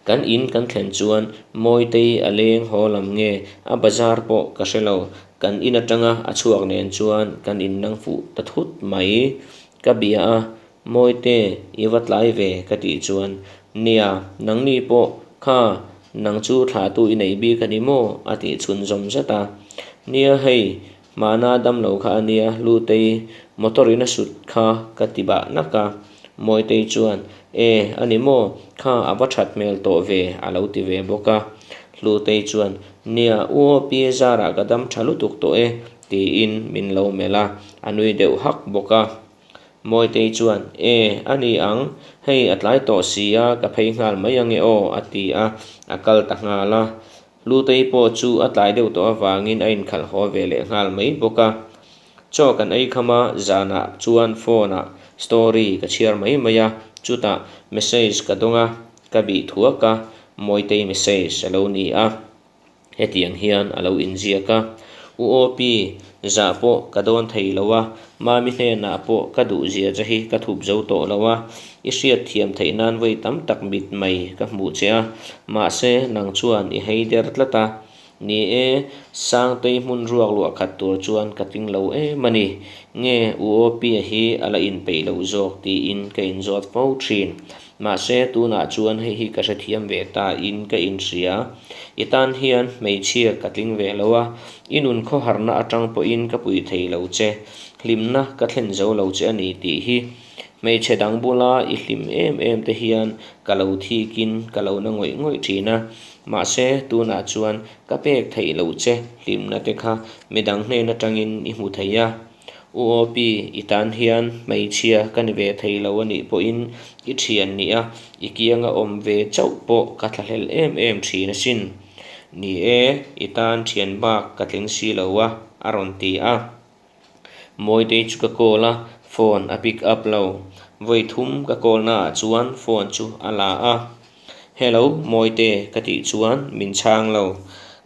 Kan in kan thlen chuan Mawitei a leng haw lam nge a bazar pawh ka hre lo, kan in atanga a chhuak nen chuan kan in nang fuh ta thut mai. Ka bia a, Mawite i va tlai ve ka tih chuan, Nia, nangni pawh kha nang chu thlahtu i nei bik a ni maw? a tih chhun zawm zat a. Nia hei, Hmana damlo kha a nia, Hlutei motor in a sut kha ka ti bah nak a. Mawitei chuan. E, a ni maw? Kha a va that hmel tawh ve, a lo ti ve bawk a. Hlutei chuan, Nia, U Opi zarah ka dam tha lutuk tawh e, tiin min lo melh a, a nui deuh hak bawk a. Mawitei chuan, E, a ni ang, hei a tlai tawh si a, ka phei nghal mai ange aw, a ti a, a kal ta nghal a. Hlutei pawh chu a tlai deuh tawh avangin a inkhalh haw ve leh nghal mai bawk a. Chaw kan ei kham a, zanah chuan phone ah story ka chhiar mai mai a, chutah message ka dawng a, ka bih thuak a, Mawitei message a lo ni a. Hetiang hian a lo inziak a, U Opi, zah pawh ka dawn thei lo a, Mami hnenah pawh ka duhzia che hi ka thup zo tawh lo a, i hriat thiam theih nan vawi tam tak mit mai ka hmuh che a, mahse nang chuan i hei der tlat a. Ni e, Sangtei hmun ruak luah khat tur chuan ka tling lo em a ni. Nge U Opi-a hi a la inpeih loh zawk tiin ka inzawt fo thin. Mahse, tunah chuan hei hi ka hrethiam ve ta in ka inhria. I tan hian hmeichhia ka tling ve lo a, i nun khawharna atang pawhin ka pui thei lo che. Hlimna ka thlen zo lo che a ni tih hi. Hmeichhe dang bula i hlim em em te hian ka lo thikin ka lo na ngawih ngawih thin a. Mahse, tunah chuan ka pek theih lo che hlimna te kha midang hnen atangin i hmu thei a. U Opi, i tan hian hmeichhia ka ni ve thei lo a nih pawhin i thian nih a, i kianga awm ve chauh pawh ka thlahlel em em thin asin. Ni e, i tan thian bak ka tling si lo a, a rawn ti a. Mawitei chu ka call a, phone a pick up lo. Vawi thum ka call naah chuan phone chu a la a. Hello, Mawite ka tih chuan min chhang lo.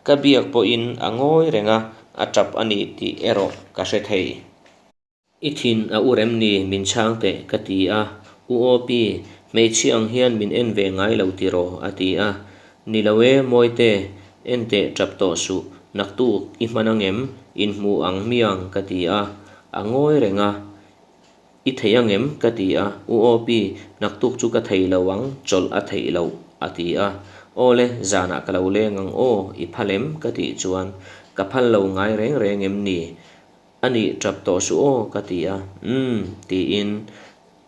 Ka biak pawhin a ngawi reng a, a tap a ni tih erawh ka hre thei. I thin a u rem ni min chhang teh ka ti a, U Opi, hmeichhia ang hian min en ve ngai lo tiraw a ti a. Ni lo e Mawite, en teh tap tawh suh, naktuk i hman angem, inhmu ang miang ka ti a, a ngawi reng a. I thei angem? ka ti a, U Opi, naktuk chu ka thei lo ang, chawlh a theih loh, a ti a. Awle, zanah ka lo leng ang aw, i phal em? ka tih chuan, Ka phal lo ngai reng reng em ni? A nih tap tawh suh aw, ka ti a, Umm, tiin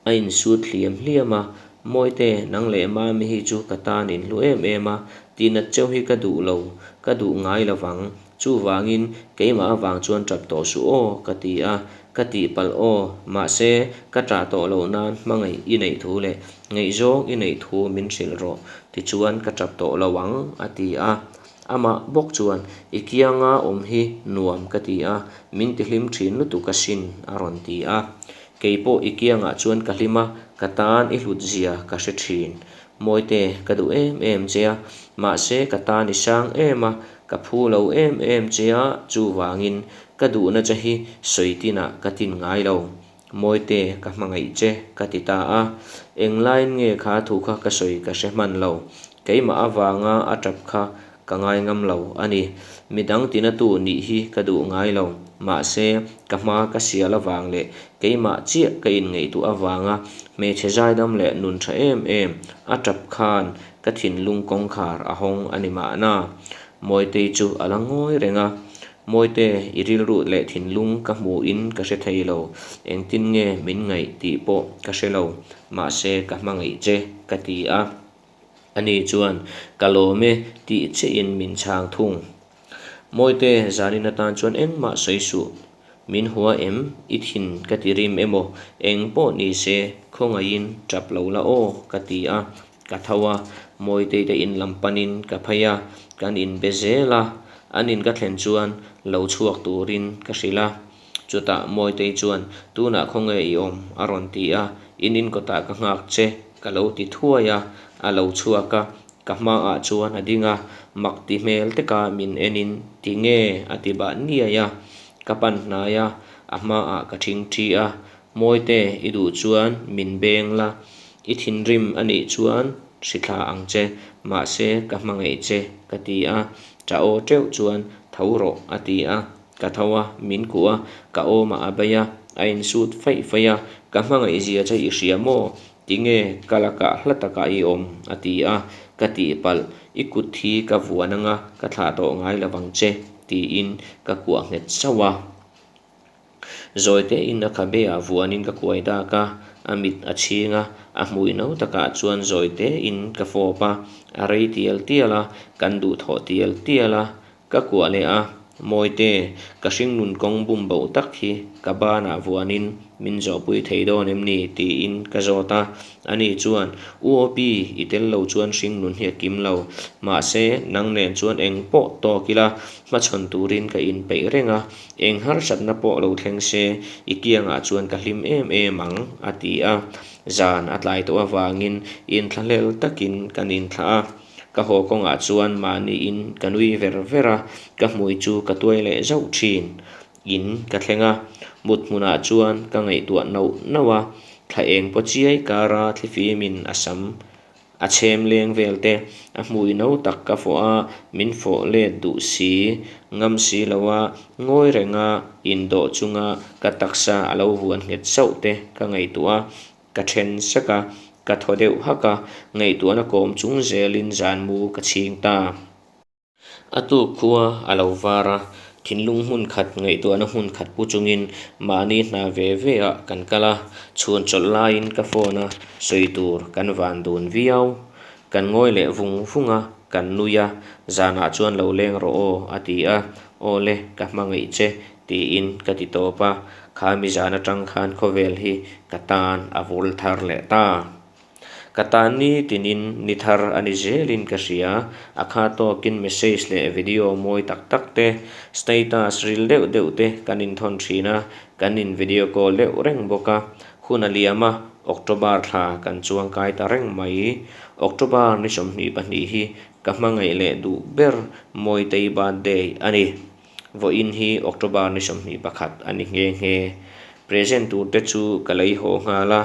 a insut hliam hliam a, Mawite, nang leh Mami hi chu ka tan in hlu em em a, tihnat cheu hi ka duh lo, ka duh ngai lo vang. Chuvangin keimah avang chuan tap tawh suh aw, ka ti a, ka tihpalh aw, mahse ka tah tawh loh nan hmangaih i neih thu leh ngaihzawng i neih thu min hrilh rawh, tichuan ka tap tawh lo ang, a ti a. Amah bawk chuan, I kianga awm hi nuam ka ti a, min tihlim thin lutuk asin, a rawn ti a. Keipawh i kiangah chuan ka hlim a, ka tan i hlut zia ka hre thin. Mawite, ka duh em em che a, mahse ka tan i sang em a, ka phu lo em em che a, chuvangin ka duhna che hi sawi tinah ka tin ngai lo. Mawite, ka hmangaih che, ka ti ta a. Englaiin nge kha thu kha ka sawi ka hre hman lo. Keimah avanga a tap kha ka ngai ngam lo a ni. Midang tinatu nih hi ka duh ngai lo. Mahse, ka hma ka sial avang leh keimah chiah ka inngaihtuah avanga hmeichhe zaidam leh nun tha em em a tap khan ka thinlung kawngkhar a hawng a ni mahna. Mawitei chu a la ngawi reng a. Mawite, i rilru leh thinlung ka hmuhin ka hre thei lo. Engtin nge min ngaih tih pawh ka hre lo. Mahse, ka hmangaih che, ka ti a. Ani chuan, Ka lawm e, tih chiahin min chhang thung. Mawite, zanin atan chuan engmah sawi suh. Min hua em? I thin ka ti rim emaw? Eng pawh ni se, khawngaihin tap lo la aw, ka ti a. Ka tho a, Mawitei te in lam panin ka phei a, kan inbe zel a. An in ka thlen chuan lo chhuak turin ka hrilh a. Chutah Mawitei chuan, Tunah khawnge i awm? a rawn ti a, In inkawtah ka nghak che, ka lo ti thuai a, a lo chhuak a, ka hmaah chuan a ding a, mak ti hmel teka min enin, Tinge? a ti bah niai a, ka pan hnai a, a hmaah ka thingthi a, Mawite, i duh chuan min beng la, i thinrim a nih chuan hrithla ang che, mahse ka hmangaih che, ka ti a, ṭah aw ṭeuh chuan tho rawh, a ti a. Ka tho a, min kuh a, ka awmah a bei a, a insut faih faih a, Ka hmangaih zia che i hria maw? Tinge ka lakah hla takah i awm? a ti a, ka tihpalh, I kut hi ka vuan anga ka thlah tawh ngai lo vang che, tiin ka kuah nghet sauh a. Zawi tein a khabe ah vuanin ka kuai dak a, a mit a chhing a, a hmui no takah chuan zawi tein ka fawp a, a rei tial tial a, kan duhthawh tial tial a, Ka kuah leh a, Mawite, ka hringnun kawng bum boh tak hi ka banah vuanin min zawhpui thei dawn em ni? tiin ka zawt a. Ani chuan, U Opi, i tel lo chuan hringnun hi a kim lo. Mahse, nang nen chuan eng pawh tawk ila, hmachhawn turin ka inpeih reng a, eng harsatna pawh lo thleng se, i kiangah chuan ka hlim em em ang, a ti a. Zan a tlai tawh avangin inthlahlel takin kan inthlah a. Ka haw kawngah chuan mahniin ka nui ver ver a, ka hmui chu ka tuai leh zauh thin. In ka thleng a, mut hmunah chuan ka ngaihtuah nauh nauh a, thla eng paw chiai kara thlifimin a sam a chhem leng vel te, a hmui no tak ka fawh a, min fawh let duh si, ngam si lo a, ngawi renga indawh chunga ka taksa a lo vuan nghet sauh te ka ngaihtuah a, Ka then sek a, ka thaw deuh hak a, ngaihtuahna kawm chung zelin zanmu ka chhing ta. A tuk khua a lo var a, thinlung hmun khat ngaihtuahna hmun khat pu chungin mahni hna ve ve ah kan kal a, chhun chawlh laiin ka phone a sawi tur kan van dun viau. Kan ngawi leh vung vung a, kan nui a, zanah chuan lo leng rawh aw a ti a, aw le ka hmangaih che Tiin ka ti tawp a, kha mizan atang khan khawvel hi ka tan a vul thar leh ta. Ka tan ni tinin ni thar a ni zelin ka hria, a kha tawkin message leh video mawi tak tak te, status ril deuh deuh te kan inthawn thin a, kan in video call deuh reng bawk a, hun a liam a, October thla kan chuang kai ta reng mai. October ni 22 hi ka hmangaih leh duh ber Mawitei birthday a ni. Vawiin hi October ni 21 a ni nghe nghe. Present tur te chu ka lei haw nghal a,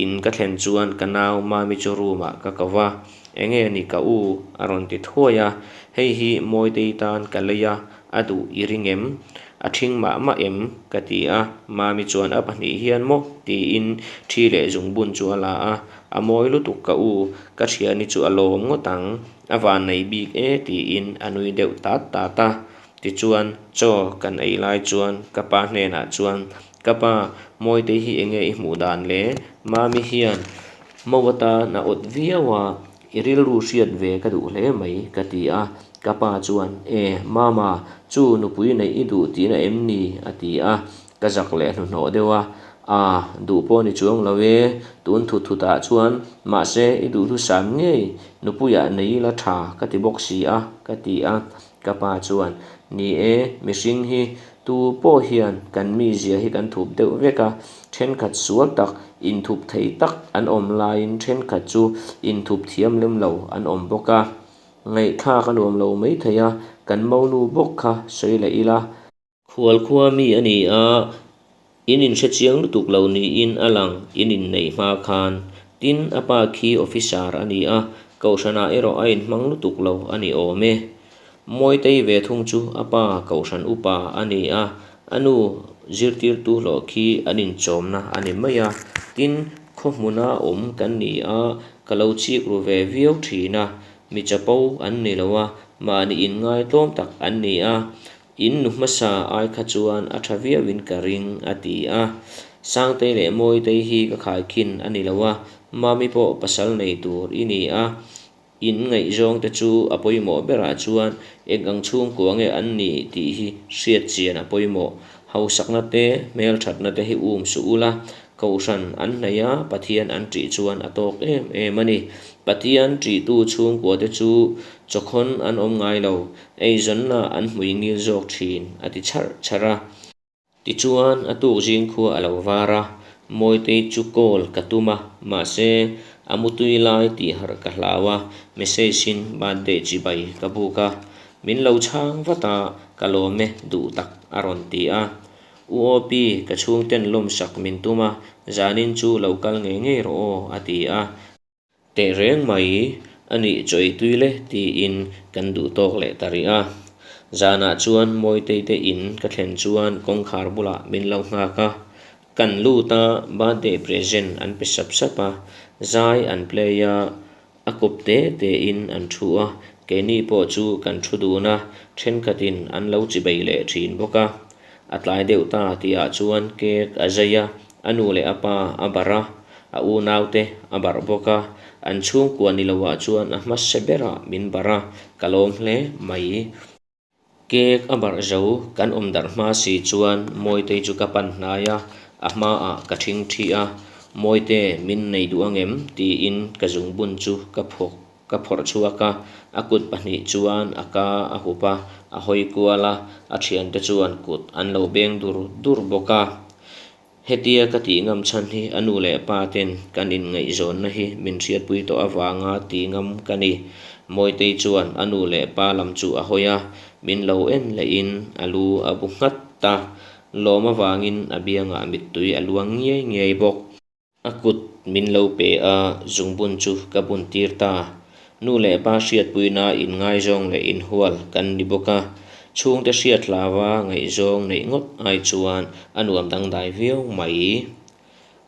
in ka thlen chuan ka nau Mami chu room ah ka ko va, Enge ni ka u? a rawn ti thuai a, Hei hi Mawitei tan ka lei a, a duh i ring em? A ṭhing mah mah em? ka ti a, Mami chuan a pahnih hian maw? tiin ṭhi leh zungbun chu a la a, A mawi lutuk ka u, ka ṭhiani chu a lawm ngawt ang. A van nei bik e tiin a nui deuh tat tat a. Tichuan, chaw kan ei lai chuan ka pa hnenah chuan, Ka pa, Mawitei hi enge i hmuh dan le? Mami hian mo atan a awt viau a, i rilru hriat ve ka duh hle mai ka ti a. Ka pa chuan, E, Mama, chu nupui neih i duh tihna em ni? a ti a. Ka zak leh hnuhnawh deuh a, Aa, duh pawh ni chuang lo e, tun thut thut ah chuan, mahse i duhthusam ngei, nupuiah nei ila tha ka ti bawk si a, ka ti a. Ka pa chuan, Ni e, mihring hi tu pawh hian kan mizia hi kan thup deuh vek a, thenkhat sual tak, inthup thei tak an awm laiin thenkhat chu inthup thiam lem lo an awm bawk a. Ngaihthlak a nuam lo maithei a, kan monu bawk kha sawi leh ila. Khualkhua mi a ni a, in inhre chiang lutuk lo niin a lang, in inneih hma khan. Tin, a pa khi officer a ni a, kohhranah erawh a inhmang lutuk lo a ni awm e. Mawitei ve thung chu a pa kohhran upa a ni a, a nu zirtirtu hlawh khi an inchawmna a ni mai a. Tin, khaw hmuna awm kan ni a, ka lo chik ru ve viau thin a, mi chapo an ni lo a, mahni inngai tlawm tak an ni a, In nu hmasa ai kha chuan a tha viauin ka ring, a ti a. Sangtei leh Mawitei hi ka khaikhin a ni lo a, Mami pawh pasal nei tur i ni a. In ngaihzawng te chu a pawimawh berah chuan eng ang chhungkua nge an ni tih hi hriat chian a pawimawh. Hausakna te, hmelthatna te hi um suh ula, Kohhran an hnaih a, Pathian an ṭih chuan a tawk em em a ni. Pathian ṭihtu chhungkua te chu chawkhawn an awm ngai lo, Eizawnna an hmui ngil zawk thin, a ti chharh chharh a. Tichuan, a tuk zing khua a lo var a, Mawitei chu call ka tum a, mahse, a mutui lai tih harh ka hlau a, message-in birthday chibai ka buk a. Min lo chhang vat a, ka lawm e, duh tak a rawn ti a. U Opi, ka chhungten lawmsak min tum a, zanin chu lo kal ngei ngei rawh aw, a ti a. Teh reng mai, a nih chawi tui le tiin kan duh tawk leh ta rih a. Zanah chuan Mawitei te in ka thlen chuan kawngkhar bulah min lo nghak a. Kan lut a, birthday present an pe sap sap a, zai an play a, a kawp te te in an thu a, keini pawh chu kan thu dun a, thenkhatin an lo chibei leh thin bawk a. A tlai deuh ta tihah chuan cake a zai a, a nu leh a pa a barh a, a unaute a barh bawk a, an chhungkua ni loah chuan a hmasa berah min barh a, ka lawm hle mai. Cake a barh zo kan awm darh hma si chuan Mawitei chu ka pan hnai a, a hmaah ka thing thi a, Mawite min nei duh angem? tiin ka zungbun chu ka phawk Ka phawrh chhuak a, a kut pahnih chuan a ka a hup a, a hawi kual a, a thiante chuan kut an lo beng dur dur bawk a. Hetia ka tih ngam chhan hi a nu leh pa ten kan inngaihzawnna hi min hriatpui tawh avanga ti ngam ka ni. Mawitei chuan a nu leh pa lam chu a hawi a, min lo en lehin a lu a bu nghat a, lawm avangin a biangah mittui a luang ngiai ngiai bawk. A kut min lo pe a, zungbun chu ka bun tir ta. Nu leh pa hriatpuina inngaizawng leh inhual kan ni bawk a, chhungte hriat hlava ngaihzawng neih ngawt ai chuan a nuam dangdai viau mai.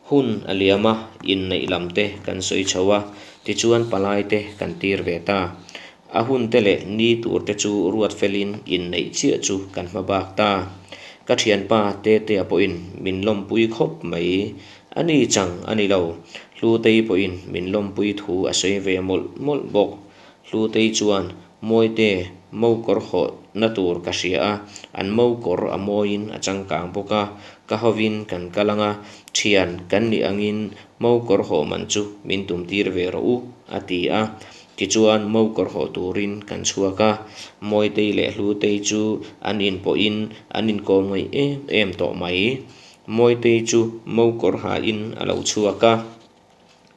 Hun a liam a, inneih lam te kan sawi chho a, tichuan palai te kan tir ve ta. A hun te leh ni tur te chu ruat felin inneih chiah chu kan hma bak ta. Ka thianpa Tetea pawhin min lawmpui khawp mai. A ni chang a ni lo. Hlutei pawhin min lawmpui thu a sawi ve mawlh mawlh bawk. Hlutei chuan Mawite mo kawr hawhna tur ka hria a, an mo kawr a mawiin a changkang bawk a, ka hovin kan kal ang a, thian kan nih angin mo kawr hawh man chu min tumtir ve rawh u, a ti a. Tichuan mo kawr hawh turin kan chhuak a, Mawitei leh Hlutei chu an inpawhin an inkawm ngaih em em tawh mai. Mawitei chu mo kawr hain a lo chhuak a,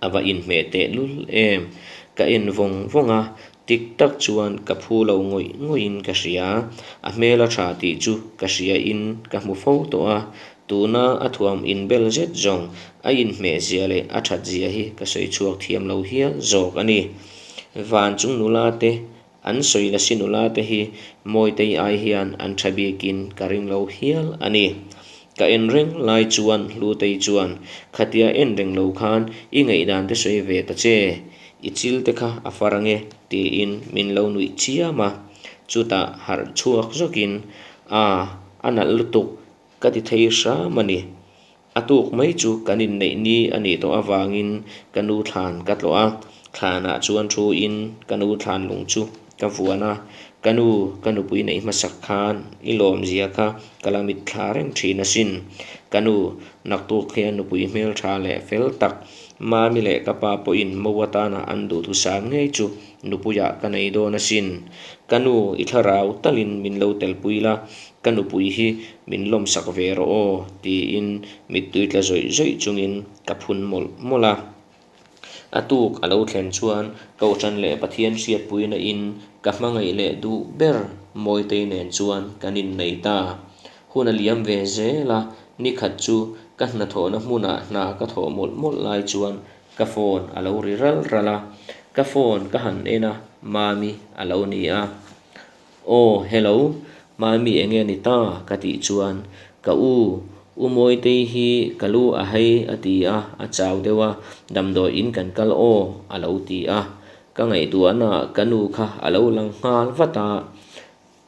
a va inhmeh teh lul em. Ka en vawng vawng a, tik tak chuan ka phu lo ngawih ngawihin ka hria. A hmel a tha tih chu ka hriain ka hmu fo tawh a, Tuna a thuam inbel zet zawng a inhmeh zia leh a that zia hi ka sawi chhuak thiam lo hial zawk a ni. Van chung nula te, an sawi lasi nula te hi Mawitei ai hian an tha bikin ka ring lo hial a ni. Ka en reng lai chuan Hlutei chuan, Khatia en reng lo khan i ngaihdan te sawi ve ta che, i chil te kha a far ange tiin min lo nuih chiam a. Chutah harh chhuak zawkin, Aa, a nalh lutuk, Ka ti thei hram a ni. A tuk mai chu kan inneih ni a nih tawh avangin ka nu thlan ka tlawh a, thlanah chuan thu in ka nu thlan lung chu ka vuan a, ka nu ka nupui neih hmasak khan i lawmzia kha ka la mit thla reng thin asin. Ka nu naktuk hian nupui hmeltha leh fel tak Mami leh ka pa pawhin mo atana an duhthusam ngei chu Nupuiah ka nei dawn asin. Ka nu, i thlarau talin min lo telpui la, ka nupui hi min lawmsak ve rawh aw, tiin mittui tla zawih zawih chungin ka phun mawlh mawlh a. A tuk a lo thlen chuan Kohhran leh Pathian hriatpuina in ka hmangaih leh duh ber Mawitei nen chuan kan innei ta. Hun a liam ve zel a, nikhat chu ka hnathawhna hmunah hna ka thawh mawlh mawlh lai chuan Ka phone a lo ri ral ral a, ka phone ka han en a, Mami a lo ni a. Aw, hello, Mami enge ni ta? ka tih chuan, Ka u, U Mawitei hi ka lu a hei a ti a, a chau deuh a, damdawi in kan kal aw a lo ti a. Ka ngaihtuahnaah ka nu kha a lo lang nghal vat a,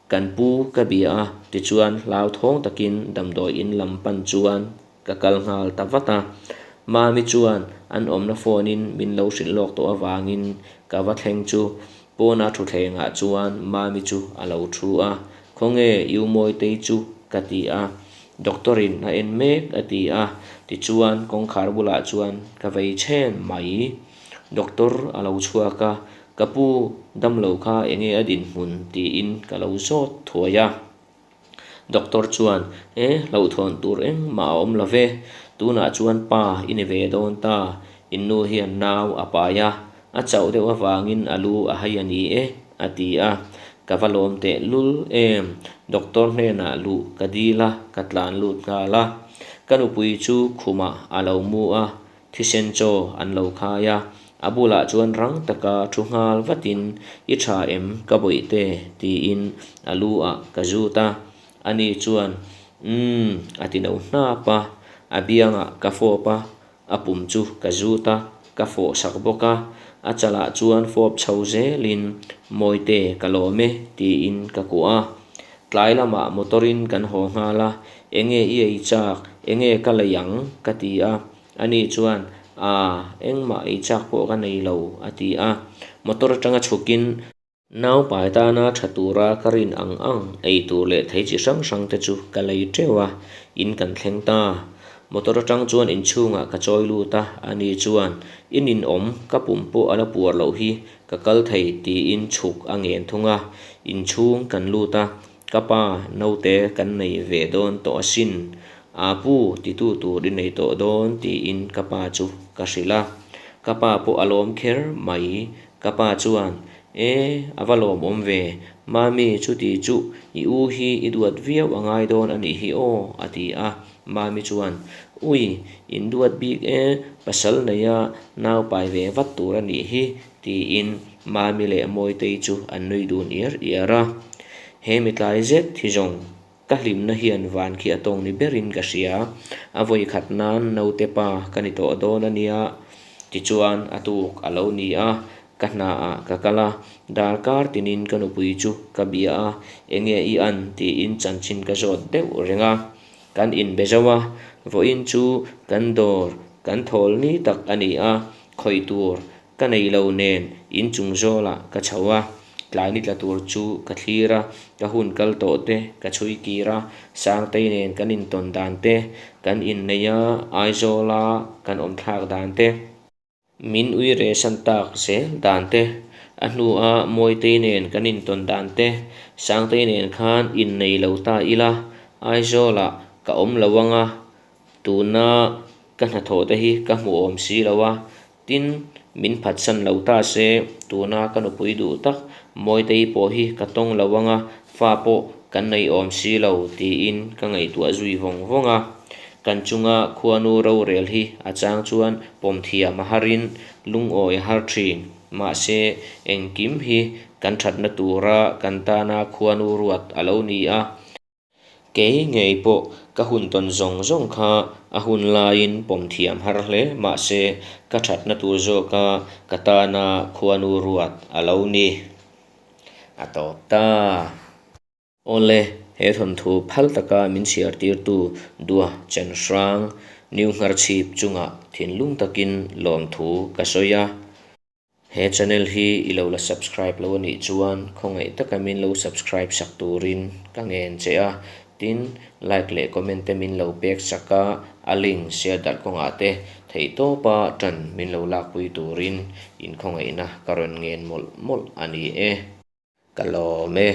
Kan pu ka bia a, tichuan hlauthawng takin damdawi in lam pan chuan ka kal nghal ta vat a. Mami chuan an awmna phone in min lo hrilh lawk tawh avangin ka va thleng chu pawna thutthlengah chuan Mami chu a lo thu a, Khawnge U Mawitei chu? ka ti a. Doctor in a en mek a ti a, tichuan kawngkhar bulah chuan ka vei chhen mai. Doctor a lo chhuak a, Ka pu, damlo kha enge a dinhmun? tiin ka lo zawt thuai a. Doctor chuan, E, hlauhthawn tur engmah a awm lo ve. Tunah chuan pa i ni ve dawn ta. In nu hian nau a pai a, a chauh deuh avangin a lu a hai a ni e, a ti a. Ka va lawm teh lul em. Doctor hnenah luh ka dil a, ka tlan lut nghal a. Ka nupui chu khumah a lo mu a, Thisen chaw an lo khai a, a bulah chuan rang taka thu nghal vatin, I tha em ka bawihte? tiin a lu ah ka zut a. Ani chuan, Umm, a ti no hnap a, a biangah ka fawp a, a pum chu ka zut a, ka fawh sak bawk a. A chalah chuan fawp chho zelin, Mawite ka lawm e, tiin ka kuah a. Tlai lamah motor in kan haw nghal a, Enge i ei chak, enge ka lei ang? ka ti a. Ani chuan, Aa, engmah ei chak pawh ka nei lo, a ti a. Motor atanga chhukin. Naupai tana tha tura ka rin ang ang ei tur leh thei chi hrang hrang te chu ka lei teuh a, in kan thleng ta. Motor atang chuan inchhungah ka chawi lut a, ani chuan, I ninawm, ka pum pawh a la puar loh hi, ka kal thei tiin chhuk a ngen thung a. Inchhung kan lut a, ka pa naute kan nei ve dawn tawh asin, aa pu titu tur i nei tawh dawn tiin ka pa chu ka hrilh a. Ka pa pawh a lawm kher mai, Ka pa chuan, E, a va lawmawm ve, Mami chuti chu i u hi i duat viau a ngai dawn a nih hi aw, a ti a. Mami chuan, Ui, in duat bik e, pasal neia nau pai ve vat tur a nih hi, tiin Mami leh Mawitei chu an nui dun iar iar a. He mi tlai zet hi zawng ka hlimna hian van khi a tawng ni berin ka hria, a vawi khat nan naute pa ka ni tawh dawn a nia. Tichuan a tuk a lo ni a, ka hnaah ka kal a, darkar tinin ka nupui chu ka bia a, enge i an tiin chanchin ka zawt deuh reng a. Kan inbe zo a, vawiin chu kan dawr kan thawl ni tak a ni a, khawih tur Ka nei lo nen inchung zawlah ka chho a, tlai ni tla tur chu ka thlir a, ka hun kal tawh te ka chhui kir a, Sangtei nen kan intawn dan te, kan inneih a, Aizawla kan awm thlak dan te, min ui re san tak zel dan te, a hnua Mawitei nen kan intawn dan te, Sangtei nen khan innei lo ta ila, Aizawlah ka awm lo anga, tuna ka hnathawh te hi ka hmu awm si lo a, Tin, min phatsan lo ta se, tuna ka nupui duh tak Mawitei pawh hi ka tawng lo anga fa pawh kan nei awm si lo tiin ka ngaihtuah zui vawng vawng a. Kan chunga khuanu rorel hi a chang chuan pawm thiam a harin lungawi a har thin. Mahse, engkim hi kan thatna tura kan tana khuanu ruat a lo ni a. Kei ngei pawh ka hun tawn zawng zawng kha a hun laiin pawm thiam har hle mahse ka thatna tur zawka ka tana khuanu ruat a lo ni. A tawp ta. Awle, he thawnthu phal taka min chhiar tirtu Dua Chen Hrang, New Ngharchhip chungah thinlung takin lawmthu ka sawi a. He channel hi i lo la subscribe lo anih chuan khawngaih taka min lo subscribe sak turin ka ngen che a, tin like leh comment te min lo pek sak a, a link share darh kawngah te theihtawpa tan min lo lakpui turin in khawngaihna ka rawn ngen mawlh mawlh a ni e. Ka lawm e.